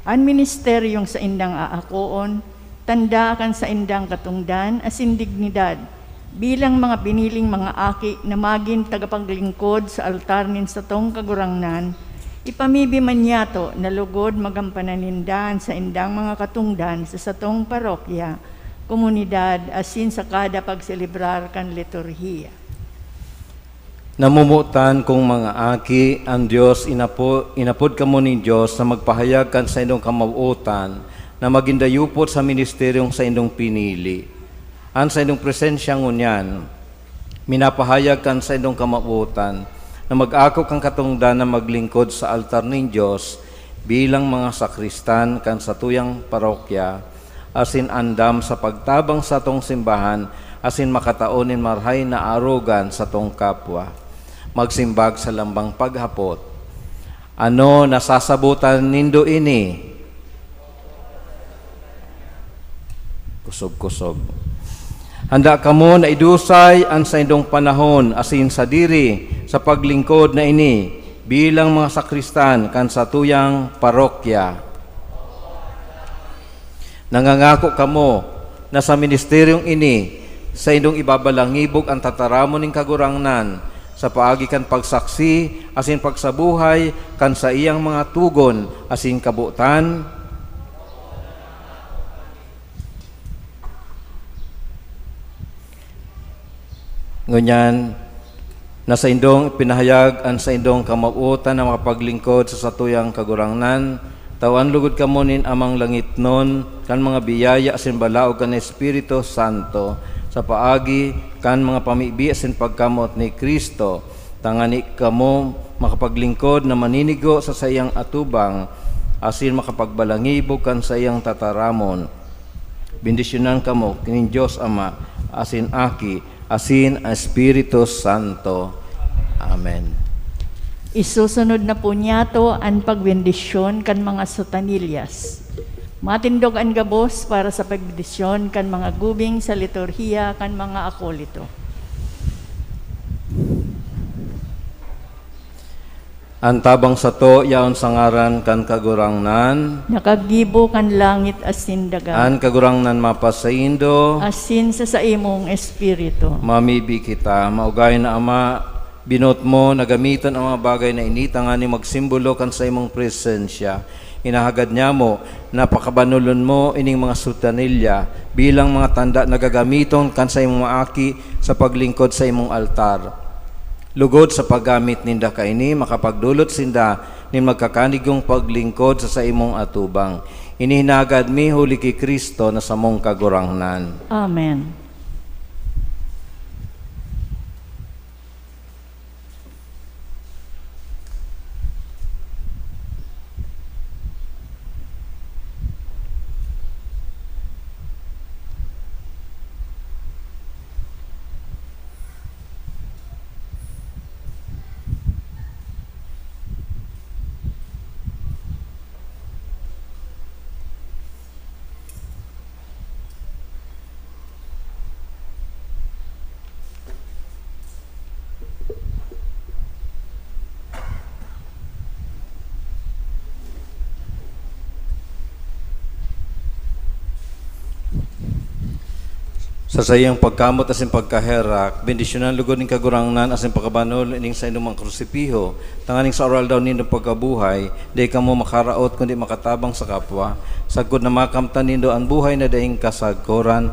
An ministeryong saindang aakoon, tanda kan saindang katongdan asin dignidad bilang mga piniling mga aki na magin tagapaglingkod sa altar nin satong Kagurangnan, ipamibi man niyato na lugod magampanan ninda an saindang mga katongdan sa satong parokya, komunidad, asin sa kada pagselebrar kan liturhiya. Namomotan kong mga aki, an Dios inapo-, inapod kamo nin Dios na magpahayag kan saindong kamawotan na magin dayupot sa ministeryong saindong pinili. An saindong presensya ngunyan, Minapahayag kan saindong kamawotan na mag-ako kan katongdan na maglingkod sa altar nin Dios bilang mga sakristan kan satuyang parokya, asin andam sa pagtabang satong simbahan asin makatao nin marahay na arogan satong kapwa. Magsimbag sa lambang paghapot, "Ano, nasasabotan nindo ini?" Kusog-kusog. Handa kamo na idusay an saindong panahon asin sadiri sa paglingkod na ini bilang mga sakristan kan satuyang parokya. Nangangako kamo na sa ministeryong ini, saindong ibabalangibog an tataramon nin Kagurangnan sa paagi kan pagsaksi asin pagsabuhay kan saiyang mga togon asin kabotan. Ngunyan, na saindong ipinahayag an saindong kamawotan na makapaglingkod sa satuyang Kagurangnan, tawan logod kamo nin Amang langitnon kan mga biyaya asin balaog kan Espiritu Santo sa paagi kan mga pamibi asin pagkamoot ni Cristo, tangani kamo makapaglingkod na maninigo sa saiyang atubang asin makapagbalangibog kan saiyang tataramon. Bendisyonan kamo nin Dios Ama, asin Aki, asin Espiritu Santo. Amen. Isusunod na po niyato an pagbendisyon kan mga sutanilyas. Matindog an gabos para sa pagbendisyon kan mga gubing sa liturhiya kan mga akolito. An tabang sato yaon sa ngaran kan Kagurangnan. Nakagibo kan langit asin daga. An Kagurangnan mapasaindo. Asin sa saimong espiritu. Mamibi kita. Maugay na Ama, binoot mo na gamiton an mga bagay na ini tanganing magsimbolo kan saimong presensya. Hinahagad nyamo na pakabanolon mo ining mga sutanilya bilang mga tanda na gagamiton kan saimong maaki sa paglingkod sa imong altar. Lugod sa paggamit ninda kaini, makapagdolot sinda nin magkakanigong paglingkod sa saimong atubang. Ini hinagad mi huli ki Cristo na samong Kagurangnan. Amen. Sa saiyang pagkamot asin pagkaherak, bendisyonan lugod nin Kagurangnan asin pakabanol ining saindong mga krusipiho, tanganing sa oral daw nindong pagkabuhay, dai kamo makaraot kundi makatabang sa kapwa, sagkod na makamtan nindo an buhay na daing kasagkoran,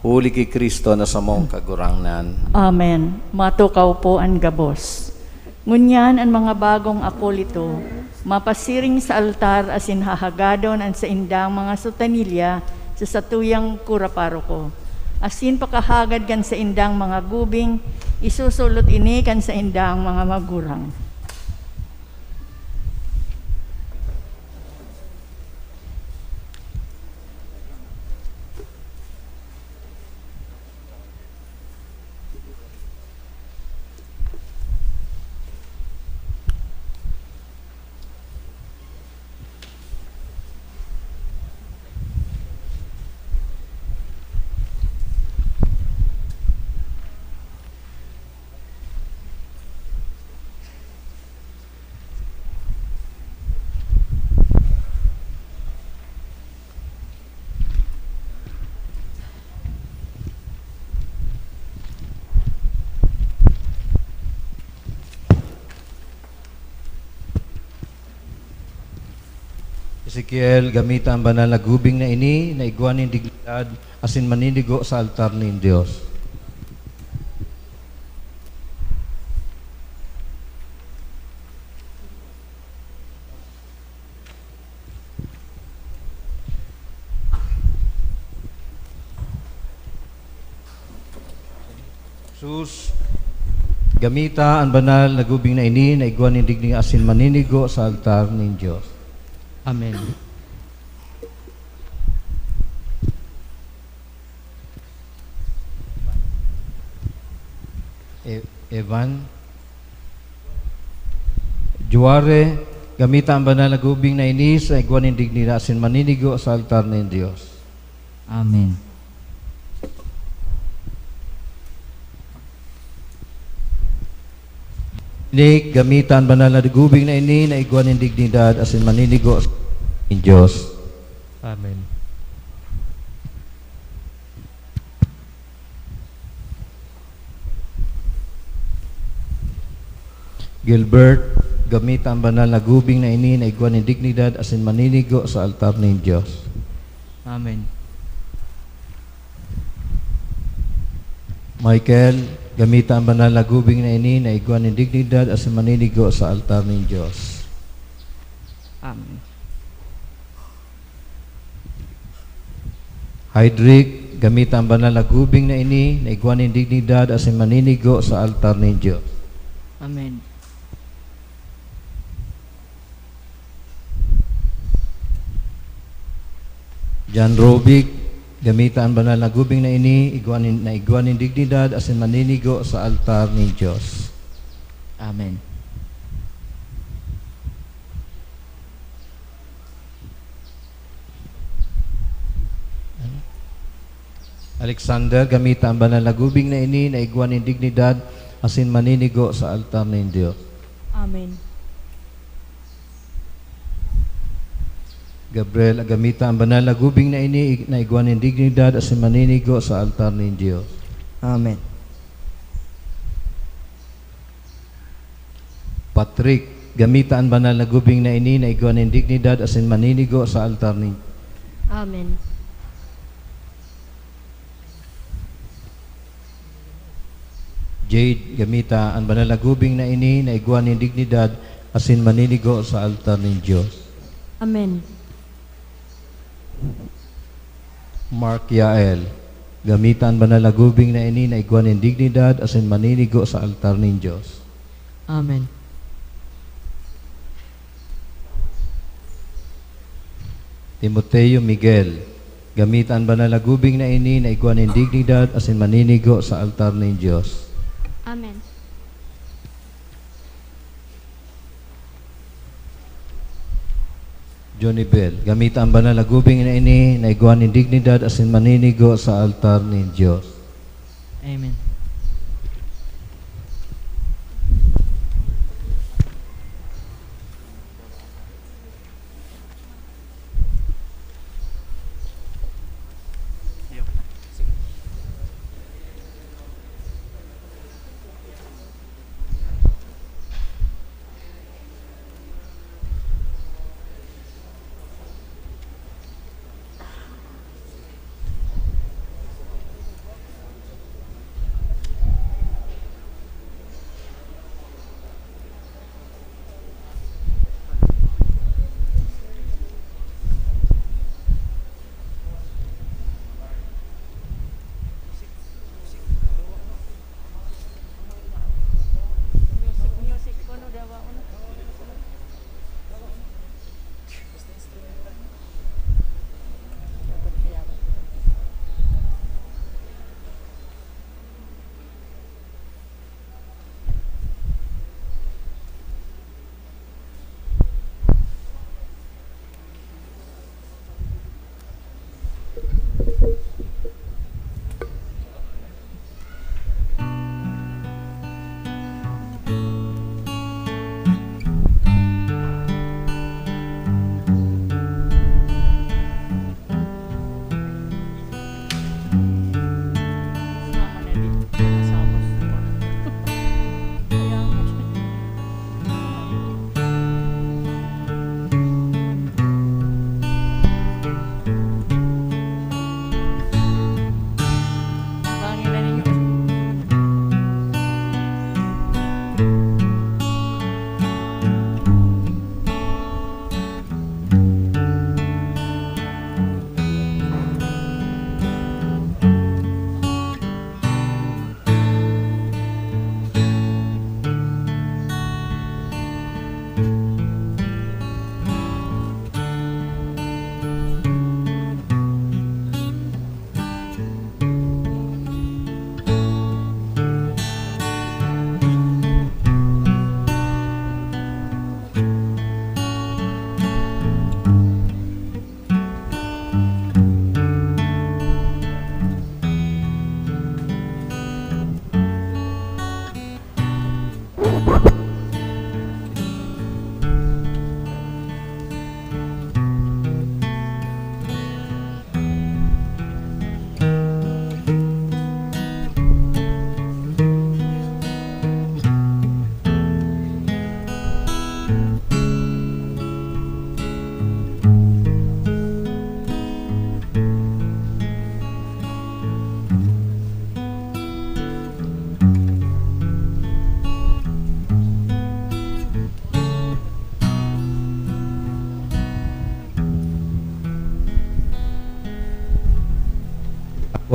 huli ki Cristo na samong Kagurangnan. Amen. Matukaw po an gabos. Ngunyan an mga bagong akolito mapasiring sa altar asin hahagadon an saindang mga sutanilya sa satuyang kura paroko. Asin pakahagad kan saindang mga gubing, isusulot ini kan saindang mga magurang. Ezekiel, gamita an banal na gubing na ini na igwa nin dignidad asin maninigo sa altar nin Dios. Sus. Gamita an banal na gubing na ini na igwa nin digdi asin maninigo sa altar nin Dios. Amen. E-, Evan. Juare, gamita an banal na gubing na ini sa igwa nin dignidad asin maninigo sa altar nin Dios. Amen. Nick, gamita an banal na gubing na ini na igwa nin dignidad asin maninigo sa nin Dios. Amen. Gilbert, gamita an banal na gubing na ini na igwa nin dignidad asin maninigo sa altar nin Dios. Amen. Michael, gamita an banal na gubing na ini na igwa nin dignidad asin maninigo sa altar nin Dios. Amen. Hydrick, gamita an banal na gubing na ini na igwa nin dignidad asin maninigo sa altar nin Dios. Amen. John Robic, gamita an banal na gubing na ini igwa nin, na igwa nin dignidad asin maninigo sa altar nin Dios. Amen. Alexander, gamita an banal na gubing na ini na igwa nin dignidad asin maninigo sa altar nin Dios. Amen. Gabriel, gamita an banal na gubing na ini na igwa nin dignidad asin maninigo sa altar nin Dios. Amen. Patrick, gamita an banal na gubing na ini na igwa nin dignidad asin maninigo sa altar nin Amen. Jade, gamita an banal na gubing na ini na igwa nin dignidad asin maninigo sa altar nin Dios. Amen. Mark Yael, gamita an banal na gubing na ini na igwa nin dignidad asin maninigo sa altar nin Dios. Amen. Timoteo Miguel, gamita an banal na gubing na ini na igwa nin dignidad asin maninigo sa altar nin Dios. Amen. Johnny Bell, gamita an banal na gubing na ini na igwa nin dignidad asin maninigo sa altar nin Dios. Amen.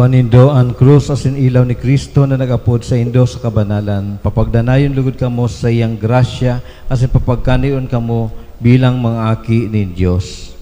Igwa nindo an krus asin ilaw ni Cristo na nag-apod saindo sa kabanalan. Papagdanayon logod kamo sa saiyang grasya asin papagkanion kamo bilang mga aki nin Dios.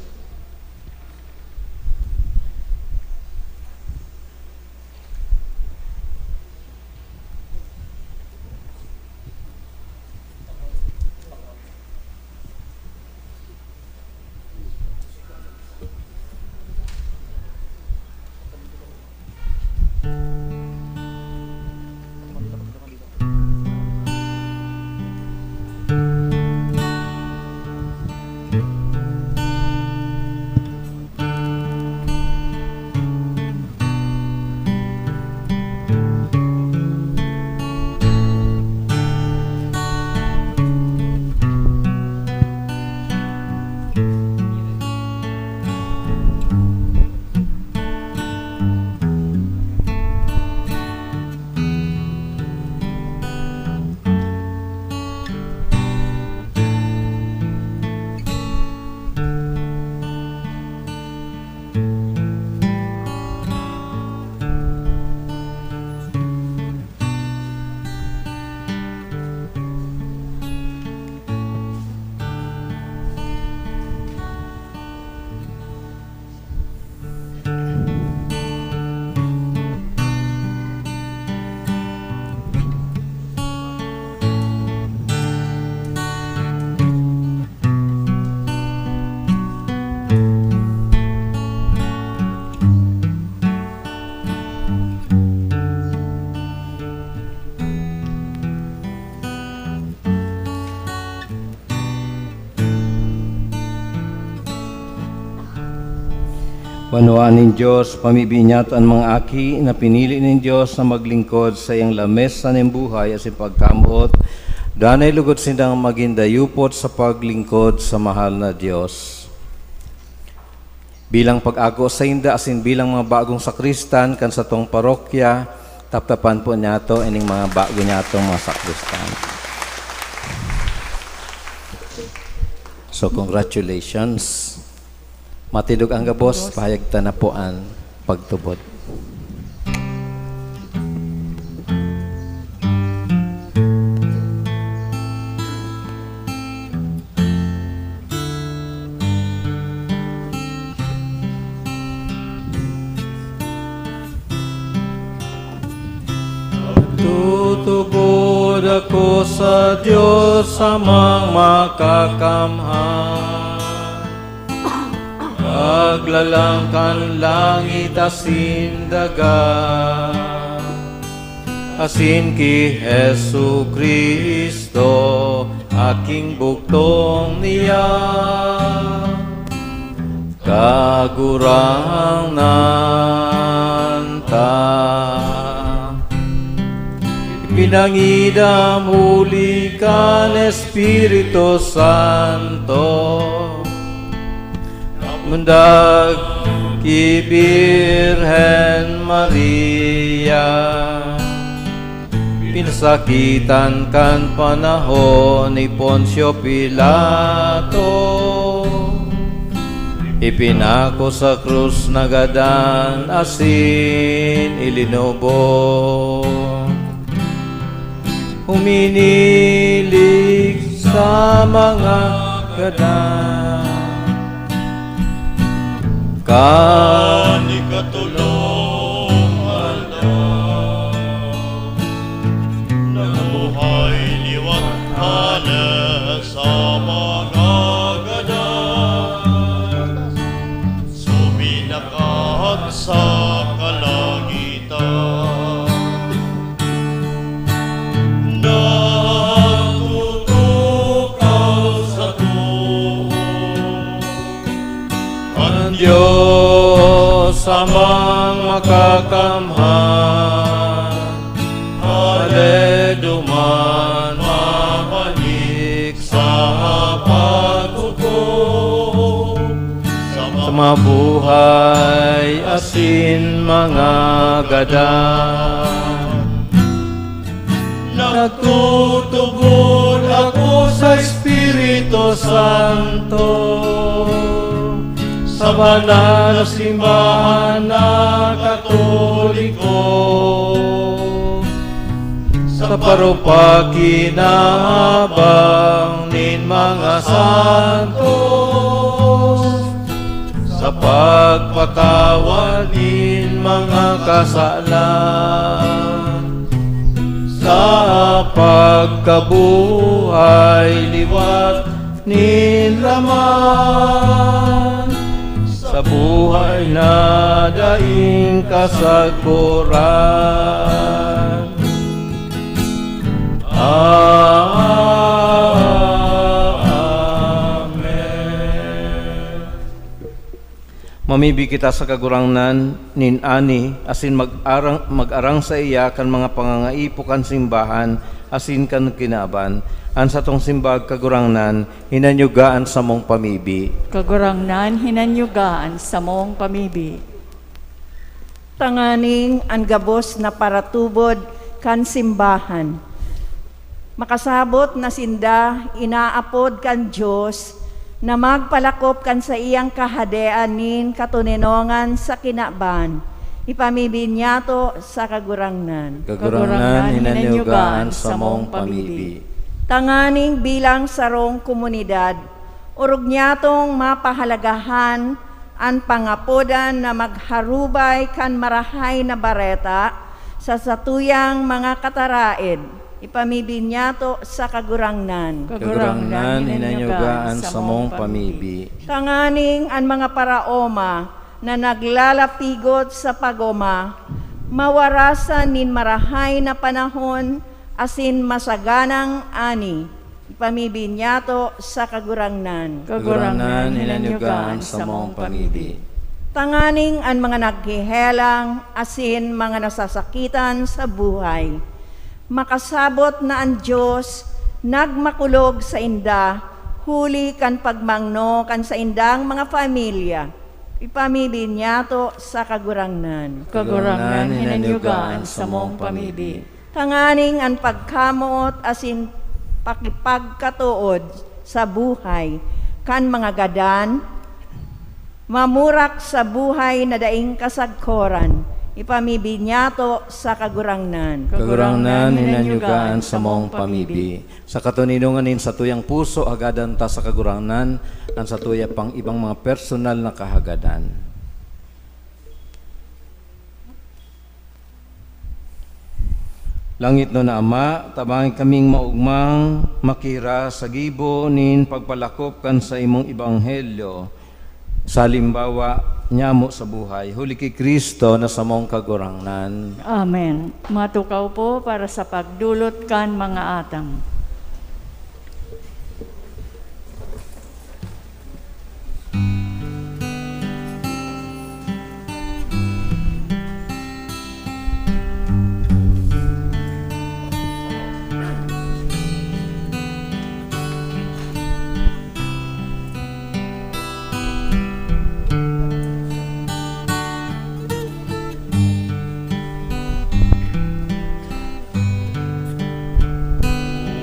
Banwaan nin Dios, pamibi niyato an mga aki na pinili nin Dios na maglingkod sa iyang lamesa nin buhay asin pagkamoot, danay logod sindang magin dayupot sa paglingkod sa mahal na Dios. Bilang pag-ako sainda asin bilang mga bagong sakristan kan satong parokya, taptapan po niyato ining mga bago niyatong mga sakristan. So, congratulations. Matindog an gabos, pahayag ta na po an pagtubod. Tutubod ako sa Dios, Amang Makakamhan, Maglalang kan langit asin daga, asin ki Jesu-Cristo, Aking bugtong niya. Kagurangnan ta, pinangidam huli kan Espiritu Santo, mundag ki Birhen Maria, pinasakitan kan panahon ni Poncio Pilato, ipinako sa krus, nagadan asin ilinubo. Huminilig sa mga gadan. Kan ikatolong aldaw, nabuhay liwat hale sa mga gadan, suminakat sa kalangitan. Nagtutukaw sa tuhod an Dios Amang Makakamhan, hale duman mabalik sa paghukom sa mabuhay asin mga gadan. Nagtutubod ako sa Espiritu Santo, sa Banal na simbahan na Katoliko, sa parupakinabang nin mga santos, sa pagpatawad nin mga kasalan, sa pagkabuhay liwat nin laman, sa buhay na daing kasagkoran. Amen. Mamibi kita sa Kagurangnan nin ani asin mag-arang, mag-arang saiya kan mga pangangaipo kan simbahan asin kan kinaban. An satong simbag, Kagurangnan, hinanyuga an samong pamibi. Kagurangnan, hinanyuga an samong pamibi. Tanganing an gabos na paratubod kan simbahan, makasabot na sinda inaapod kan Dios na magpalakop kan saiyang kahadean nin katoninongan sa kinaban, ipamibi niyato sa Kagurangnan. Kagurangnan, hinanyuga an samong pamibi. Tanganing bilang sarong komunidad, orog niyatong mapahalagahan an pangapodan na magharubay kan Marahay na Bareta sa satuyang mga kataraed. Ipamibi niyato sa Kagurangnan. Kagurangnan, hinanyuga an samong pamibi. Tanganing an mga paraoma na naglalapigot sa pag-oma, mawarasan nin marahay na panahon asin masaganang ani. Ipamibi niyato sa Kagurangnan. Kagurangnan, hinanyuga an samong pamibi. Tanganing an mga naghehelang asin mga nasasakitan sa buhay, makasabot na an Dios nagmakulog sainda huli kan pagmangno kan saindang mga pamilya. Ipamibi niyato sa Kagurangnan. Kagurangnan, hinanyuga an samong pamibi. Tanganing an pagkamoot asin pakipagkatood sa buhay kan mga gadan mamurak sa buhay na daing kasagkoran, ipamibi niyato sa Kagurangnan. Kagurangnan, hinanyuga an samong pamibi. Sa katoninongan nin satuyang puso, hagadan ta sa Kagurangnan an satuya pang ibang mga personal na kahagadan. Langitnon na Ama, tabangi kaming maogmang makira sa gibo nin pagpalakop kan saimong ebanghelyo, sa halimbawa nyamo sa buhay, huli ki Cristo na samong Kagurangnan. Amen. Matukaw po para sa pagdulot kan mga atang.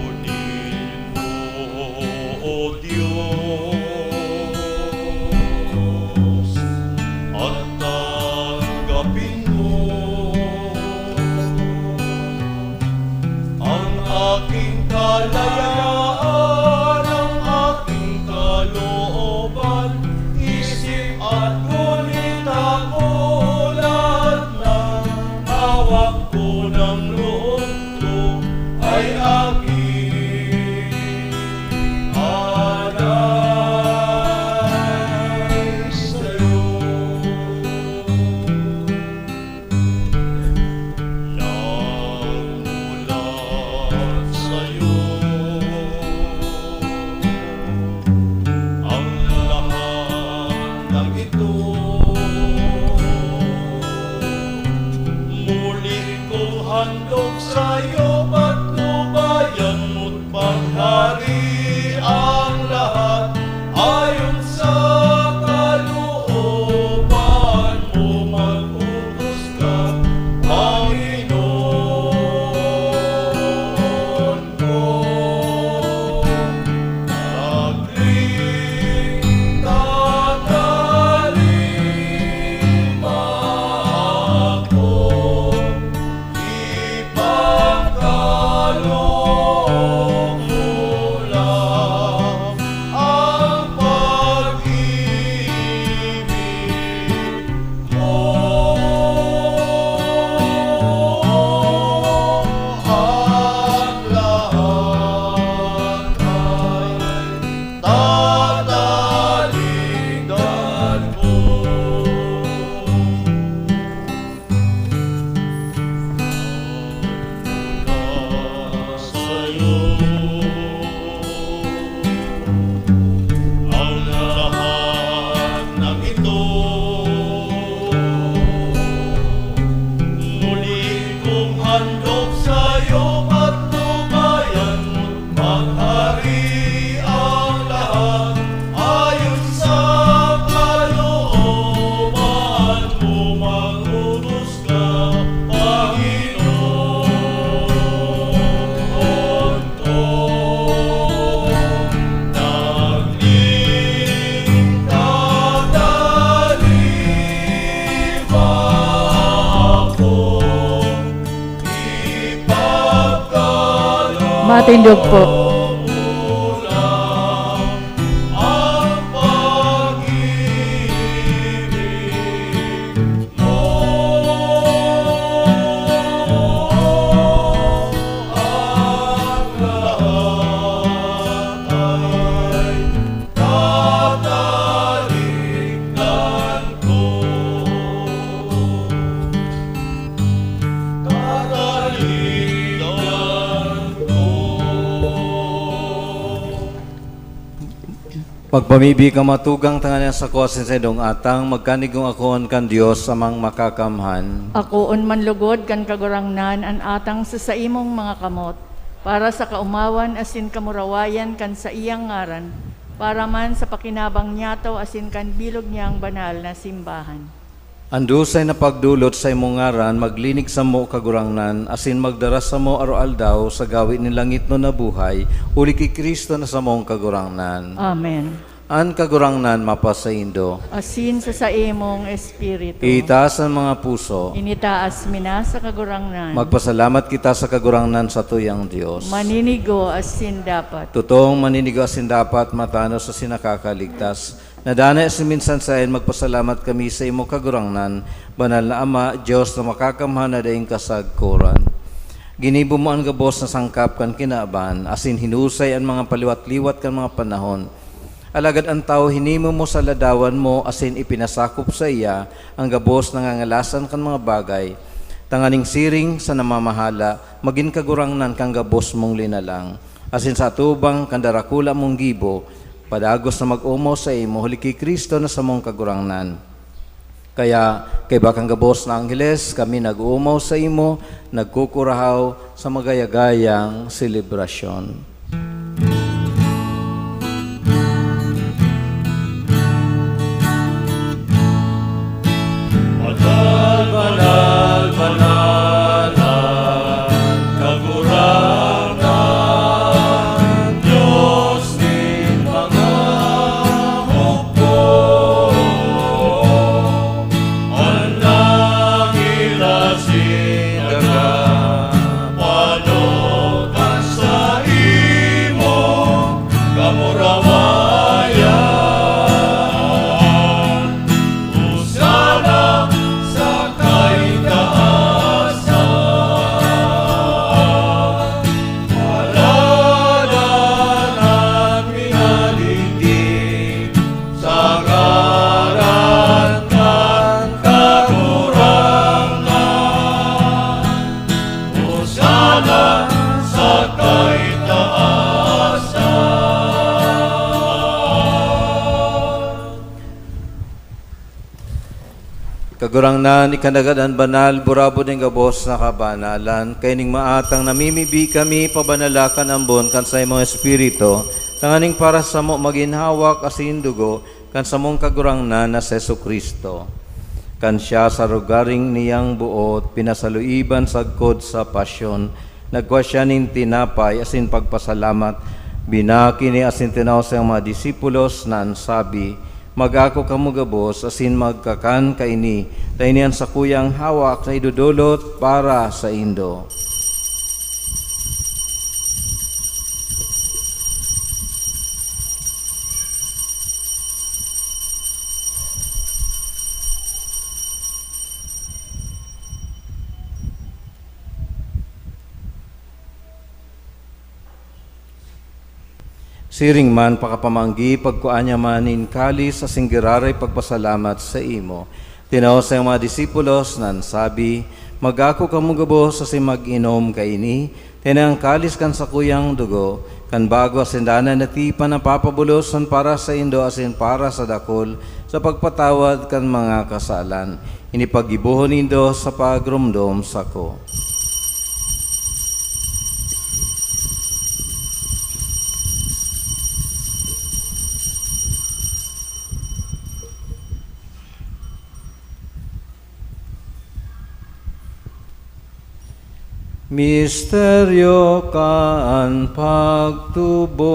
Kunin mo, O Diyos, at tanggapin mo ang aking kalayaan, ang aking kalooban, isip at huli, dakula na hawak ko ng loob ko ay aking alay sa'yo. Nagmulat sa'yo ang lahat ng ito. Muli kong handog sa'yo, patnubayan mo't paghari ang lahat ayon sa kalooban mo. Mag-utos ka, Panginoon ko. Saglit, tatali Matindog po. Magpamibi ka matugang tanganing an sako asin saindong atang magkanigong akoon kan Dios Amang Makakamhan. Akoon man lugod kan Kagurangnan an atang sa saimong mga kamot, para sa kaomawan asin kamurawayan kan saiyang ngaran, para man sa pakinabang niyato asin kan bilog niyang banal na simbahan. An dusay na pagdolot sa imong ngaran maglinig samo, Kagurangnan, asin magdara samo aroaldaw sa gawe nin langitnon na buhay, huli ki Cristo na samong Kagurangnan. Amen. An Kagurangnan mapasaindo. Asin sa saimong espiritu. Itaas an mga puso. Initaas mi na sa Kagurangnan. Magpasalamat kita sa Kagurangnan, satuyang Dios. Maninigo asin dapat. Totoong maninigo asin dapat, matanos asin nakakaligtas. Na danay asin minsan saen magpasalamat kami sa imo, Kagurangnan, Banal na Ama, Dios na makakamhan na daing kasagkoran. Ginibo mo an gabos na sangkap kan kinaban, asin hinusay an mga paliwat-liwat kan mga panahon. Alagad an tawo hinimo mo sa ladawan mo asin ipinasakop saiya an gabos na ngangalasan kan mga bagay, tanganing siring sa namamahala, magin kagurangnan kan gabos mong linalang, asin sa atubang kan darakula mong gibo, padagos na mag-omaw saimo huli ki Cristo na samong Kagurangnan. Kaya, kaiba kan gabos na angheles, kami nag-oomaw saimo, nagkukurahaw sa magayagayang selebrasyon. Banal, banal, banal an Kagurangnan, Dios nin mga hukbo. An langit asin daga panukan saimo kamurawayan. Hosana sa kaitaasan. Ngaranan an minalingki sa ngaran kan Kagurangnan. Hosana sa kaitaasan. Kagurangnan, ika nanggad an banal, burabod nin gabos na kabanalan. Kaining maatang namimibi kami, pabanala kan ambon kan saimong Espiritu, tanganing para samo magin hawak asin dugo kan samong Kagurangnan na si Jesu-Cristo. Kan siya sa rogaring niyang boot pinasaluiban sagkod sa pasyon, nagkua siya nin tinapay asin pagpasalamat, binaki ini asin tinao sa mga disipulos na an sabi, "Mag-ako kamo gabos asin magkakan kaini, ta ini an sakuyang hawak na idodolot para saindo." Siring man pakapamanggi, pagkua niya man nin kalis asin giraray pagpasalamat saimo. Tinao sa mga disipulos na an sabi, "Mag-ako kamo gabos asin mag-inom kaini, ta ini an kalis kan sakuyang dugo, kan bago asin danay na tipan na papabulosan para saindo asin para sa dakul sa pagpatawad kan mga kasalan. Ini paggibohon nindo sa pagromdom sako." Misteryo kan pagtubod.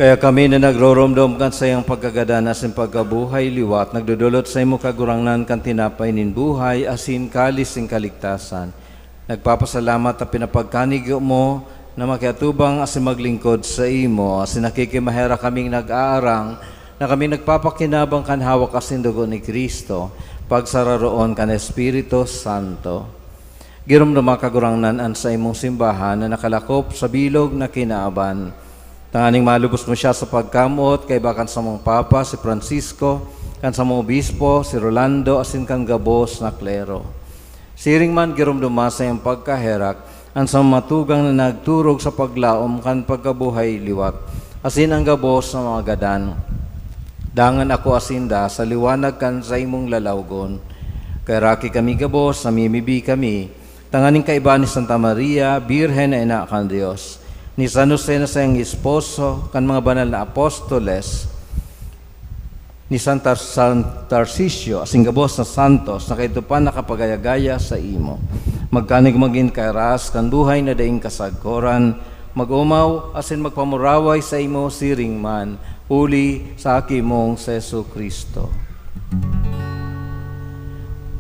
Kaya kami na nagroromdom kan saiyang pagkagadan asin pagkabuhay liwat, nagdodolot saimo, Kagurangnan, kan tinapay nin buhay asin kalis nin kaligtasan. Nagpapasalamat ta pinapagkanigo mo na makiatubang asin maglingkod saimo, asin nakikimaherak kaming nag-aarang na kami nagpapakinabang kan hawak asin dugo ni Cristo, pagsararoon kan Espiritu Santo. Giromdoma, Kagurangnan, an saimong simbahan na nakalakop sa bilog na kinaaban, tanganing malubos mo siya sa pagkamoot kaiba kan samong Papa, si Francisco, kan samong Obispo, si Rolando, asin kan gabos na klero. Siring man, giromdoma sa iyang pagkaherak an samong mga tugang na nagturog sa paglaom kan pagkabuhay liwat, asin an gabos na mga gadan. Dangan akoa sinda sa liwanag kan saimong lalawgon. Kaheraki kami gabos, namimibi kami, tanganing kaiba ni Santa Maria, Birhen na ina kan Dios, ni San Jose na saiyang esposo, kan mga banal na apostoles, ni San Tar-, San Tarcisio, asin gabos na santos na kaidto pa nakapagaya-gaya saimo. Magkanigo magin kairas kan buhay na daing kasagkoran, mag-omaw asin magpamuraway saimo siring man, huli sa Aki mong si Jesu-Cristo.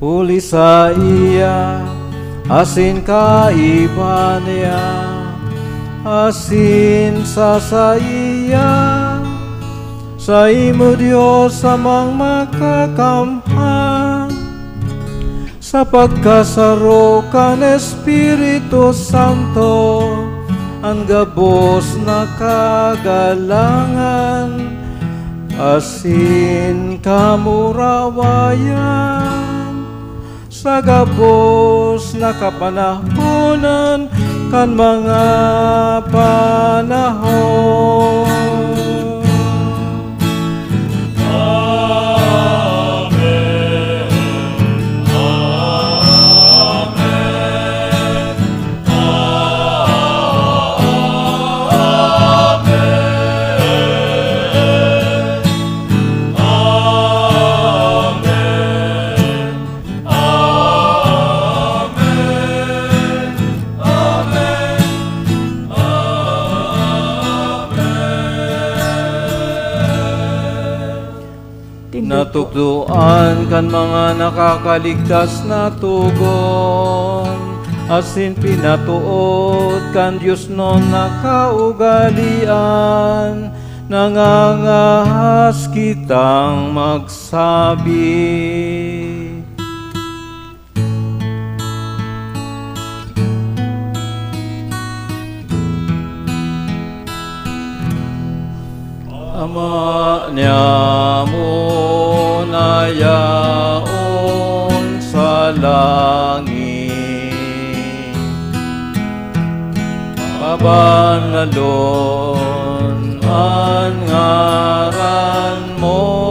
Huli saiya, asin kaiba niya, asin sa saiya, saimo, Dios Amang Makakamhan, sa pagkasaro kan Espiritu Santo, an gabos na kagalangan asin kamurawayan sa gabos na kapanahonan kan mga panahon. Amen. Amen. Amen. Amen. Amen. Amen. Natukdoan kan mga nakakaligtas na togon, asin pinatood kan diosnon na kaugalean, nangangahas kitang magsabi. Ama niamo na yaon sa langit, pabanalon an ngaran mo.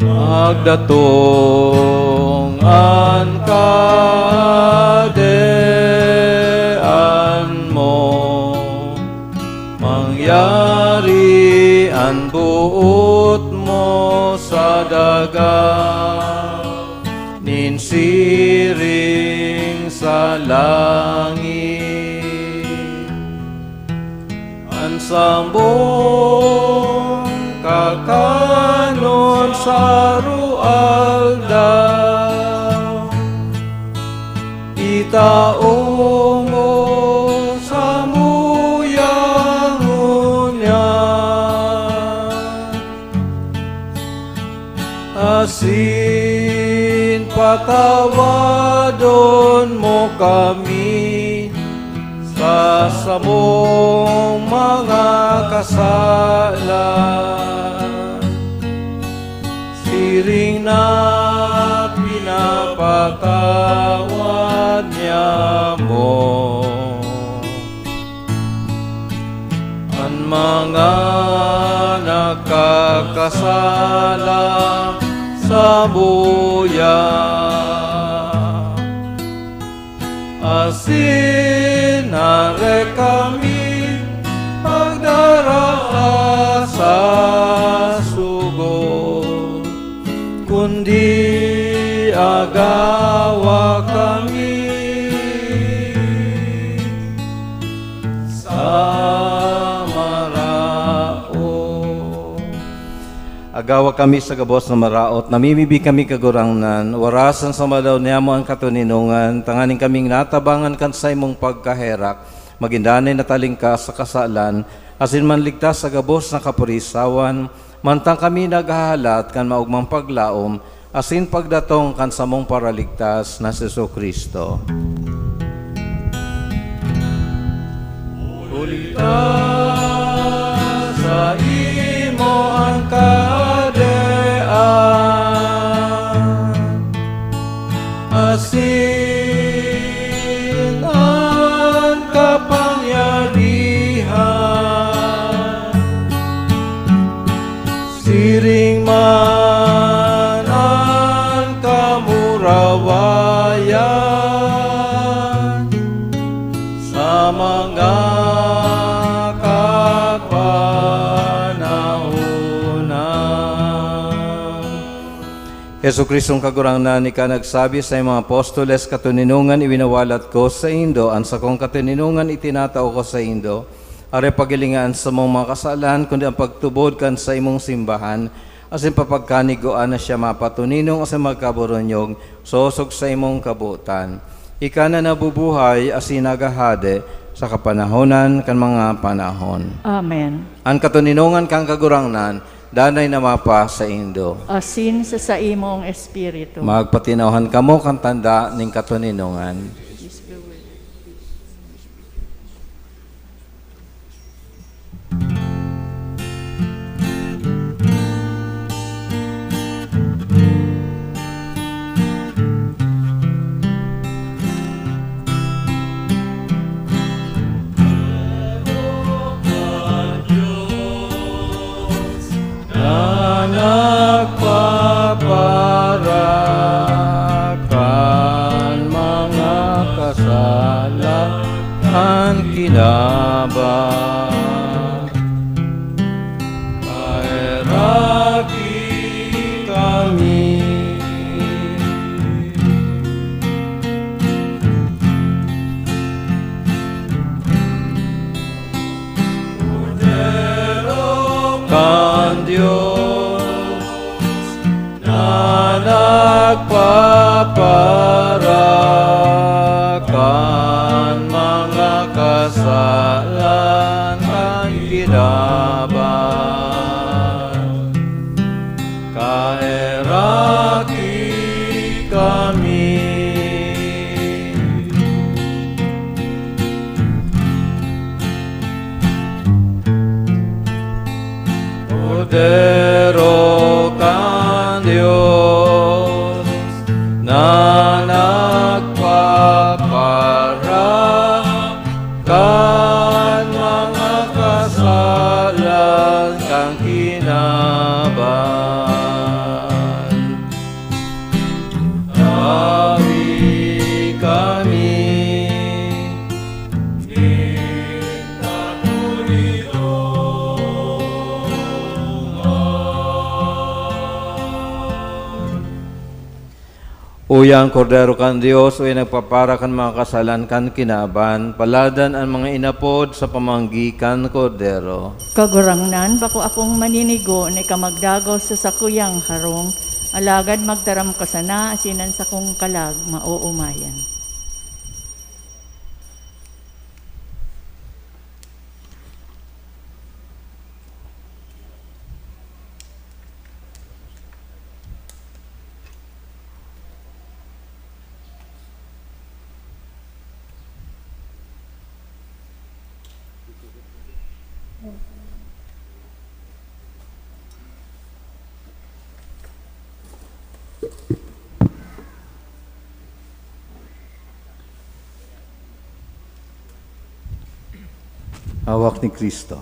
Magdatong an Kahadean mo, mangyari an boot mo sa daga nin siring sa langit. An samong kakanon sa aroaldaw, itao mo samuya ngunyan. Asin patawadon mo kami sa samong mga kasalan, siring na pinapatawad niamo an mga nakakasala samuya. Asin hare kami pagdaraan sa sugod, kundi agawa kami Gawa kami sa gabos na maraot, namimibi kami, Kagurangnan, warasan sa madaw niyamo an katoninongan, tanganing kaming natabangan kan saimong pagkaherak, magin danay na talingkas sa kasalan, asin manligtas sa gabos na kapurisawan, mantang kami naghahalat kan maogmang paglaom asin pagdatong kan samong Paraligtas na si Jesu-Cristo. Huli ta saimo an Kahadean, asin an kapangyarihan, siring man an kamurawayan sa mga kapanahonan. Jesu-Cristong Kagurangnan, ika nagsabi sa mga apostoles, "Katoninongan iwinawalat ko saindo, an sakong katoninongan itinatao ko saindo." Aray paghilinga an samong mga kasalan, kundi an pagtubod kan saimong simbahan, asin papagkanigoan na siya mapatoninong asin magkaboronyog, sosog sa imong kabotan. Ika na nabubuhay asin naghahade sa kapanahonan kan mga panahon. Amen. An katoninongan kan Kagurangnan, danay na mapasaindo. Asin sa saimong espiritu. Magpatinawhan kamo kan tanda nin katoninongan. Na nagpaparakan mga kasalan kan kinaban. Paheraki kami. Kordero kan Dios, na nagpaparakan mga kasalan kan kinaban. Kaheraki kami. Kordero kan Dios, na nagpapara kan mga kasalan kan kinaban. Tawi kami. Uya an Kordero kan Dios, uya nagpapara kan mga kasalan kan kinaban. Paladan an mga inapod sa pamanggi kan Kordero. Kagurangnan, bako akong maninigo na ika magdagos sa sakuyang harong, alagad magtaram ka sana asin an sakong kalag maoomayan. Hawak ni Cristo.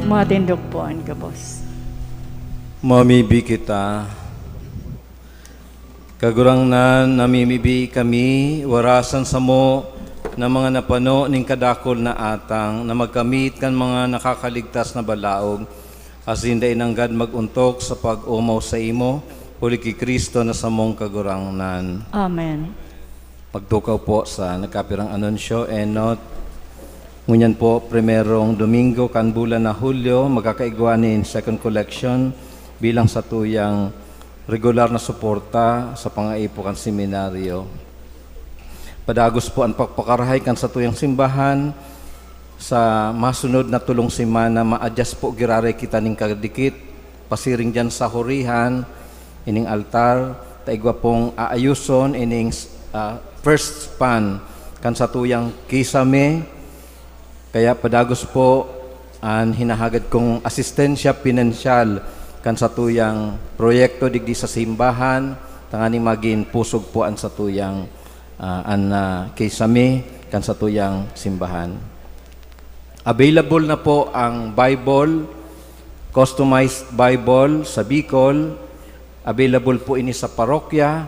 Matindog po an gabos. Mamibi kita. Kagurangnan, namimibi kami, warasan samo na mga napano nin kadakul na atang na magkamit kan mga nakakaligtas na balaog, asin dai nanggad mag-ontok sa pag-omaw saimo, huli ki Cristo na samong Kagurangnan. Amen. Magtukaw po sa nagkapirang anunsyo, enot. Ngunyan po, primerong Domingo kan bulan na Hulyo, magkakaigwa nin second collection bilang satuyang regular na suporta sa pangaipo kan seminaryo. Padagos po an pagpakarahay kan satuyang simbahan. Sa masunod na tolong semana, ma-adjust po giraray kita nin kadikit, pasiring diyan sa hurihan, ining altar, ta igwa pong aayuson ining, ah, first span kan satuyang kisame. Kaya padagos po an hinahagad kong asistensya pinansyal kan satuyang proyekto digdi sa simbahan, tanganing magin pusog po an satuyang, ah, an, ah, kisame kan satuyang simbahan. Available na po ang Bible, customized Bible sa Bicol. Available po ini sa parokya.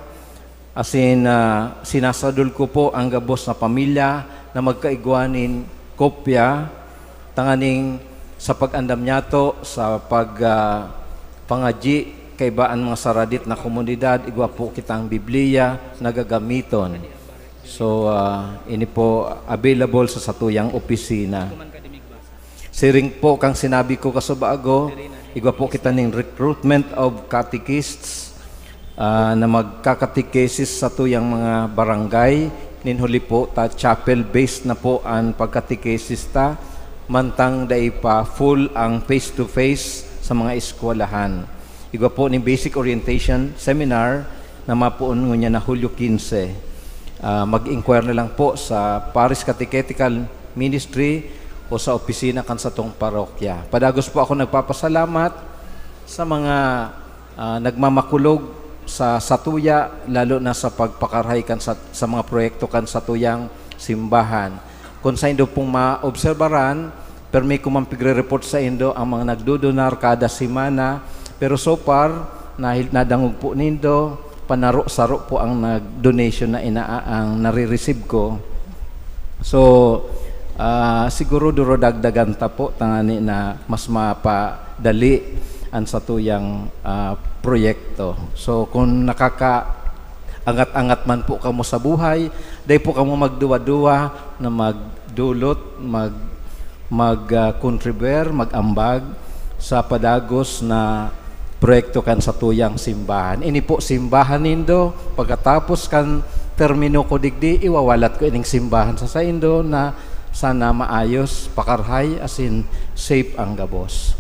Asin, ah, sinasadol ko po ang gabos na pamilya na magkaigwa nin kopya, tanganing sa pag-andam niyato sa pag, ah, pangadyi kaiba an mga saradit na komunidad, igwa po kitang Biblia na gagamiton. So, ah, ini po available sa satuyang opisina. Siring po kang sinabi ko kasubago, igwa po kita ning recruitment of catechists, ah, na magkakatekesis satuyang mga barangay. Nin huli po ta, chapel-based na po an pagkatekesis ta, mantang dai pa full ang face-to-face sa mga eskwelahan. Igwa po ning basic orientation seminar na mapoon ngunyan na Hulyo quince. Ah, mag-inquire na lang po sa Parish Catechetical Ministry o sa opisina kan satong parokya. Padagos po ako nagpapasalamat sa mga, ah, nagmamakulog sa satuya, lalo na sa pagpakarahay kan sa, sa mga proyekto kan satuyang simbahan. Kun saindo pong maobserbaran, permi ko man pigre-report saindo ang mga nagdodonar kada semana, pero so far, nahil, nadangog po nindo, panaro-saro po ang nag-donation na inaa-, ang nare-receive ko. So, ah, siguro durodagdagan ta po, tangani na mas mapadali an satuyang, ah, proyekto. So, kung nakaka-, angat-angat man po kamo sa buhay, dai po kamo magduwa-duwa na magdulot, mag-, mag, ah, contribute, mag-ambag sa padagos na proyekto kan satuyang simbahan. Ini po simbahan nindo, pagkatapos kan termino ko digdi, iwawalat ko ining simbahan sa saindo na sana maayos, pakarahay, asin safe ang gabos.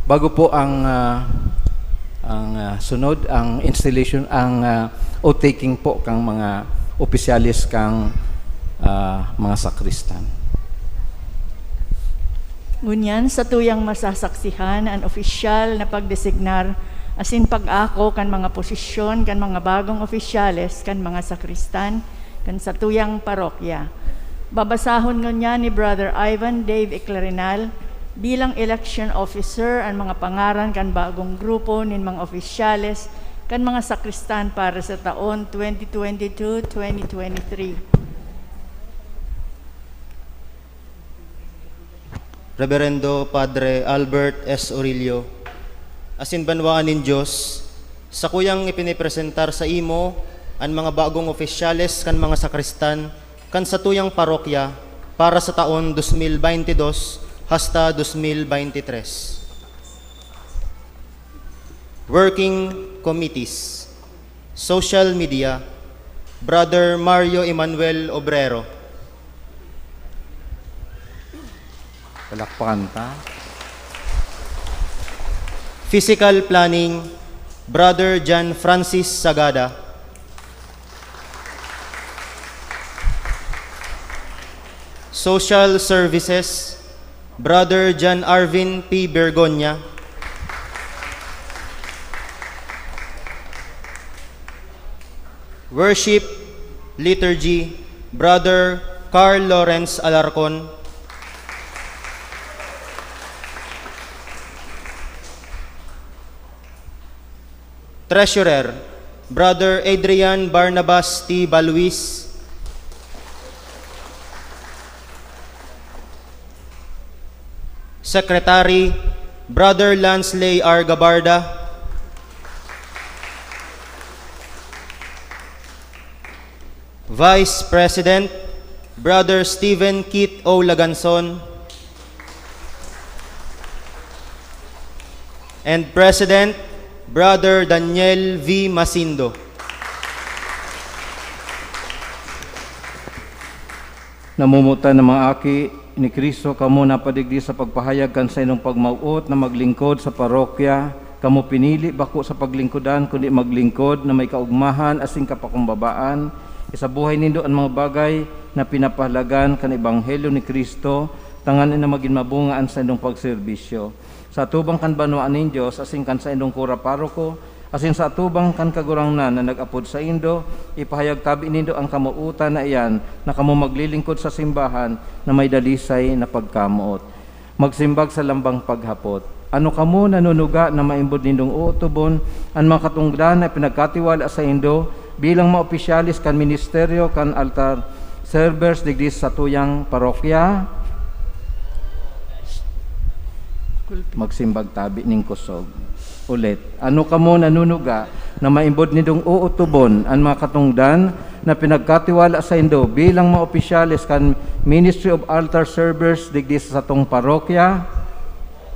Bago po ang, ah, ang, ah, sunod, ang installation, ang, ah, oath-taking po kang mga opisyales kang, ah, mga sakristan. Ngunyan, satuyang masasaksihan an opisyal na pagdesignar asin pag-ako kan mga posisyon kan mga bagong opisyales kan mga sakristan kan satuyang parokya. Babasahon ngunyan ni Brother Ivan Dave Eclarinal bilang election officer an mga pangaran kan bagong grupo nin mga opisyales kan mga sakristan para sa taon twenty twenty-two, twenty twenty-three. Reberendo Padre Albert S. Orillo, asin banwaan nin Dios, sakuyang ipinipresentar saimo an mga bagong opisyales kan mga sakristan kan satuyang parokya para sa taon dos mil baynte dos hasta dos mil baynte tres. Working Committees, Social Media, Brother Mario Emmanuel Obrero. Palakpakan ta. Physical Planning, Brother John Francis Sagada. Social Services, Brother John Arvin P. Bergonya. Worship, Liturgy, Brother Carl Lawrence Alarcon. Treasurer, Brother Adrian Barnabas T. Baluis. Secretary, Brother Lansley R. Gabarda. Vice President, Brother Steven Kit O. Laganson. And President, Brother Daniel V. Masindo. Namumutan na mga aki ni Cristo kamo napadigdi sa pagpahayag kan saindong pagmawot na maglingkod sa parokya. Kamo pinili bako sa paglingkodan, kundi maglingkod na may kaogmahan asin kapakumbabaan. Isabuhay nindo an mga bagay na pinapahalagan kan ebanghelyo ni Cristo, tanganing na magin mabunga an saindong pagserbisyo. Sa atubang kan banwaan nin Dios asin kan saindong kura paroko, asin sa atubang kan Kagurangnan na nag-apod saindo, ipahayag tabi nindo an kamootan na iyan na kamo maglilingkod sa simbahan na may dalisay na pagkamoot. Magsimbag sa lambang paghapot. Ano kamo nanunuga na maimbod nindong ootobon an mga katongdan na pinagkatiwala saindo bilang mga opisyales kan ministeryo kan altar servers digdi sa satuyang parokya? Magsimbag tabi nin kosog. Ulit, ano kamo nanunuga na maimbod nindong ootobon an mga katongdan na pinagkatiwala saindo bilang mga opisyales kan Ministry of Altar Servers digdi sa satong parokya?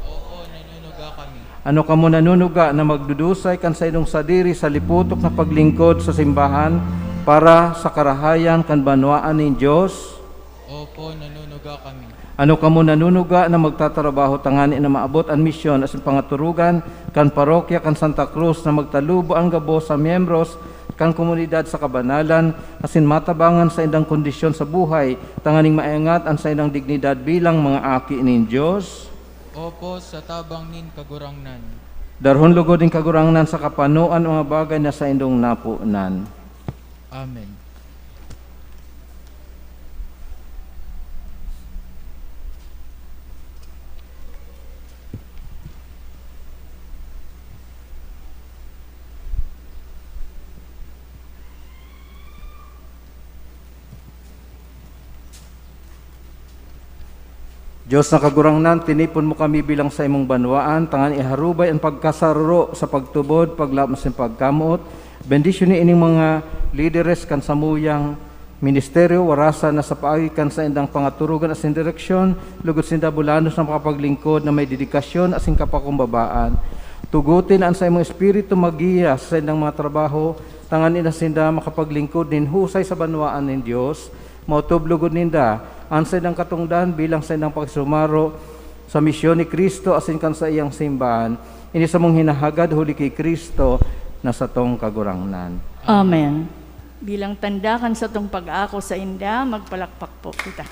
Oo, nanunuga kami. Ano kamo nanunuga na magdudusay kan saindong sadiri sa liputok na paglingkod sa simbahan para sa karahayan kan banwaan nin Dios? Opo, nanunuga kami. Ano kamo nanunuga na magtatrabaho tanganing na maabot an misyon asin pangaturugan kan parokya kan Santa Cruz na magtalubo an gabos sa miyembros kan komunidad sa kabanalan asin matabangan sa indang kondisyon sa buhay tanganing maengat an saindang dignidad bilang mga aki nin Dios? Opo, sa tabang nin Kagurangnan. Darhon logod nin Kagurangnan sa kapanoan an mga bagay na saindong naponan. Amen. Dios na Kagurangnan, tinipon mo kami bilang saimong banwaan, tanganing iharubay an pagkasararo sa pagtubod, paglaom asin pagkamoot. Bendisyoni ining mga lideres kan samuyang ministeryo, warasan na sa paagi kan saindang pangaturugan asin direksyon, logod sinda bulanos na makapaglingkod na may dedikasyon asin kapakumbabaan. Tugotin na an saimong Espiritu maggiya sa saindang mga trabaho, tanganing na sinda makapaglingkod nin husay sa banwaan nin Dios. Maotob logod ninda an saindang katongdan bilang saindang pakisumaro sa misyon ni Cristo asin kan saiyang simbahan. Ini samong hinahagad huli ki Cristo na satong Kagurangnan. Amen. Bilang tanda kan satong pag-ako sainda, magpalakpak po kita.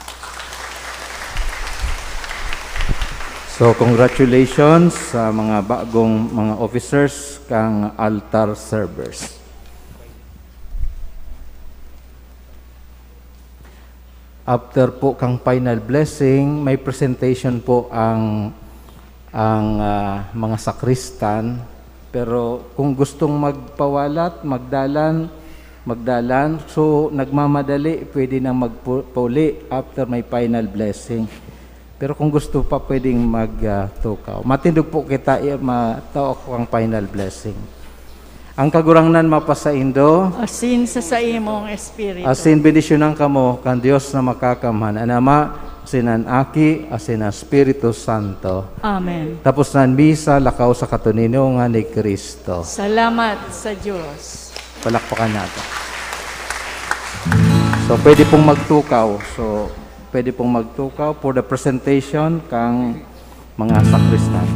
So, congratulations sa mga bagong mga officers kan altar servers. After po kan final blessing, may presentation po ang, ang, ah, mga sakristan. Pero kung gustong magpawalat, magdalan, magdalan. So, nagmamadali, pwede nang magpu-, pauli after may final blessing. Pero kung gusto pa, pwedeng mag, ah, tukaw. Matindog po kita, i-, ma-, tao ako ang final blessing. Ang Kagurangnan mapasaindo. Asin sa saimong espiritu. Asin bendisyonan kamo kan Dios na Makakamhan, an Ama, asin an Aki, asin an Espiritu Santo. Amen. Tapos na an misa, lakaw sa katoninongan ni Cristo. Salamat sa Dios. Palakpakan natin. So, pwede pong magtukaw. So, pwede pong magtukaw for the presentation kang mga sakristan.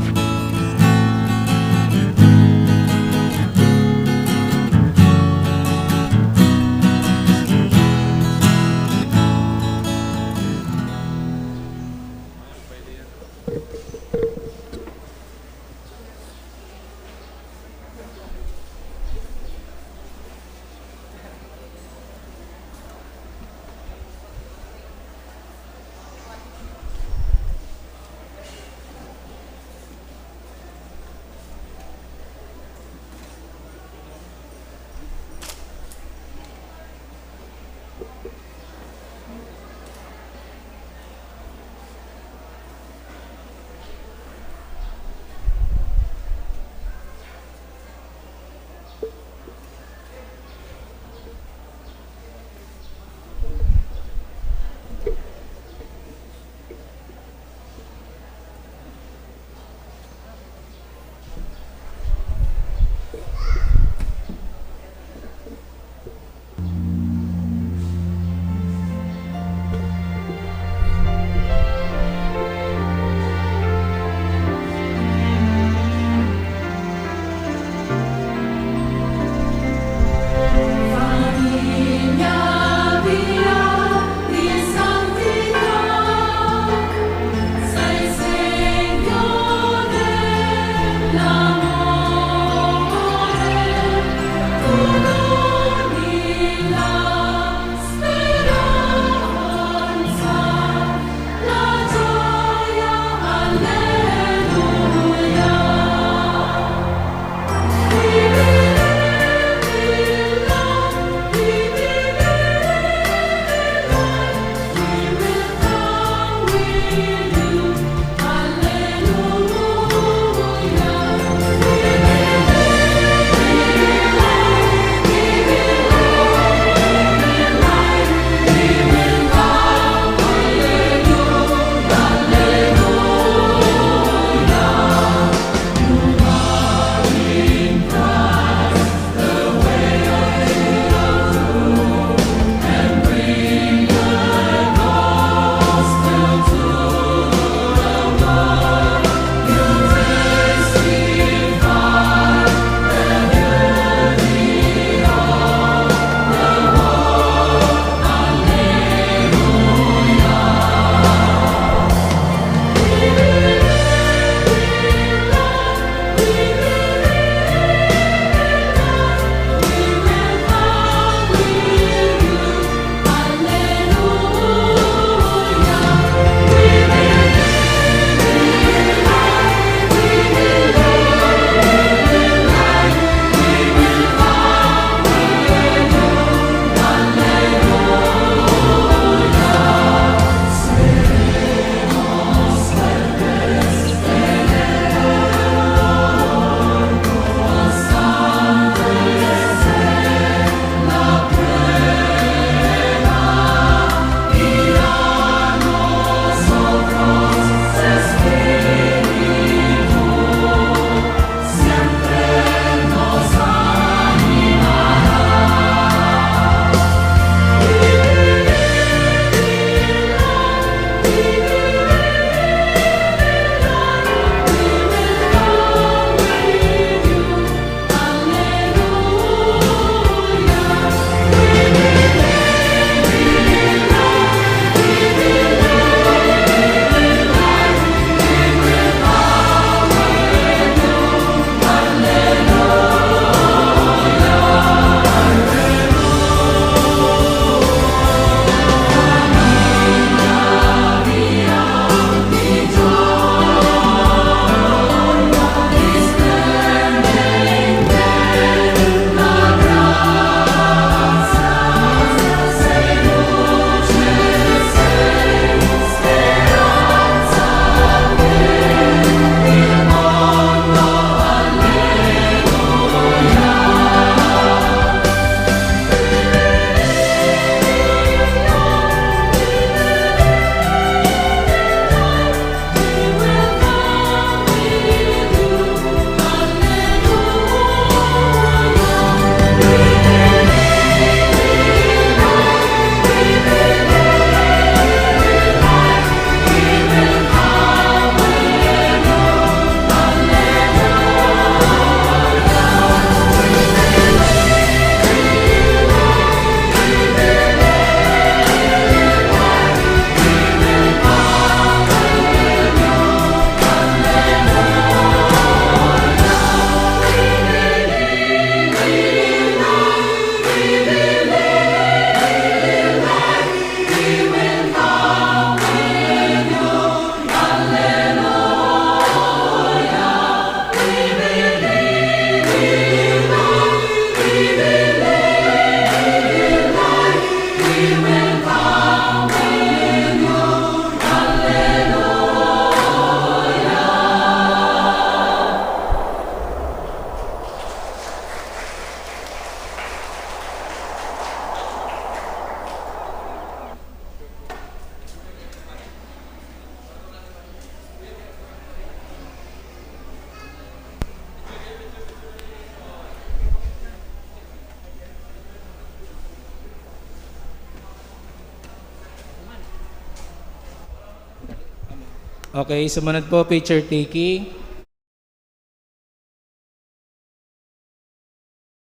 Okay, sumunod po, picture taking.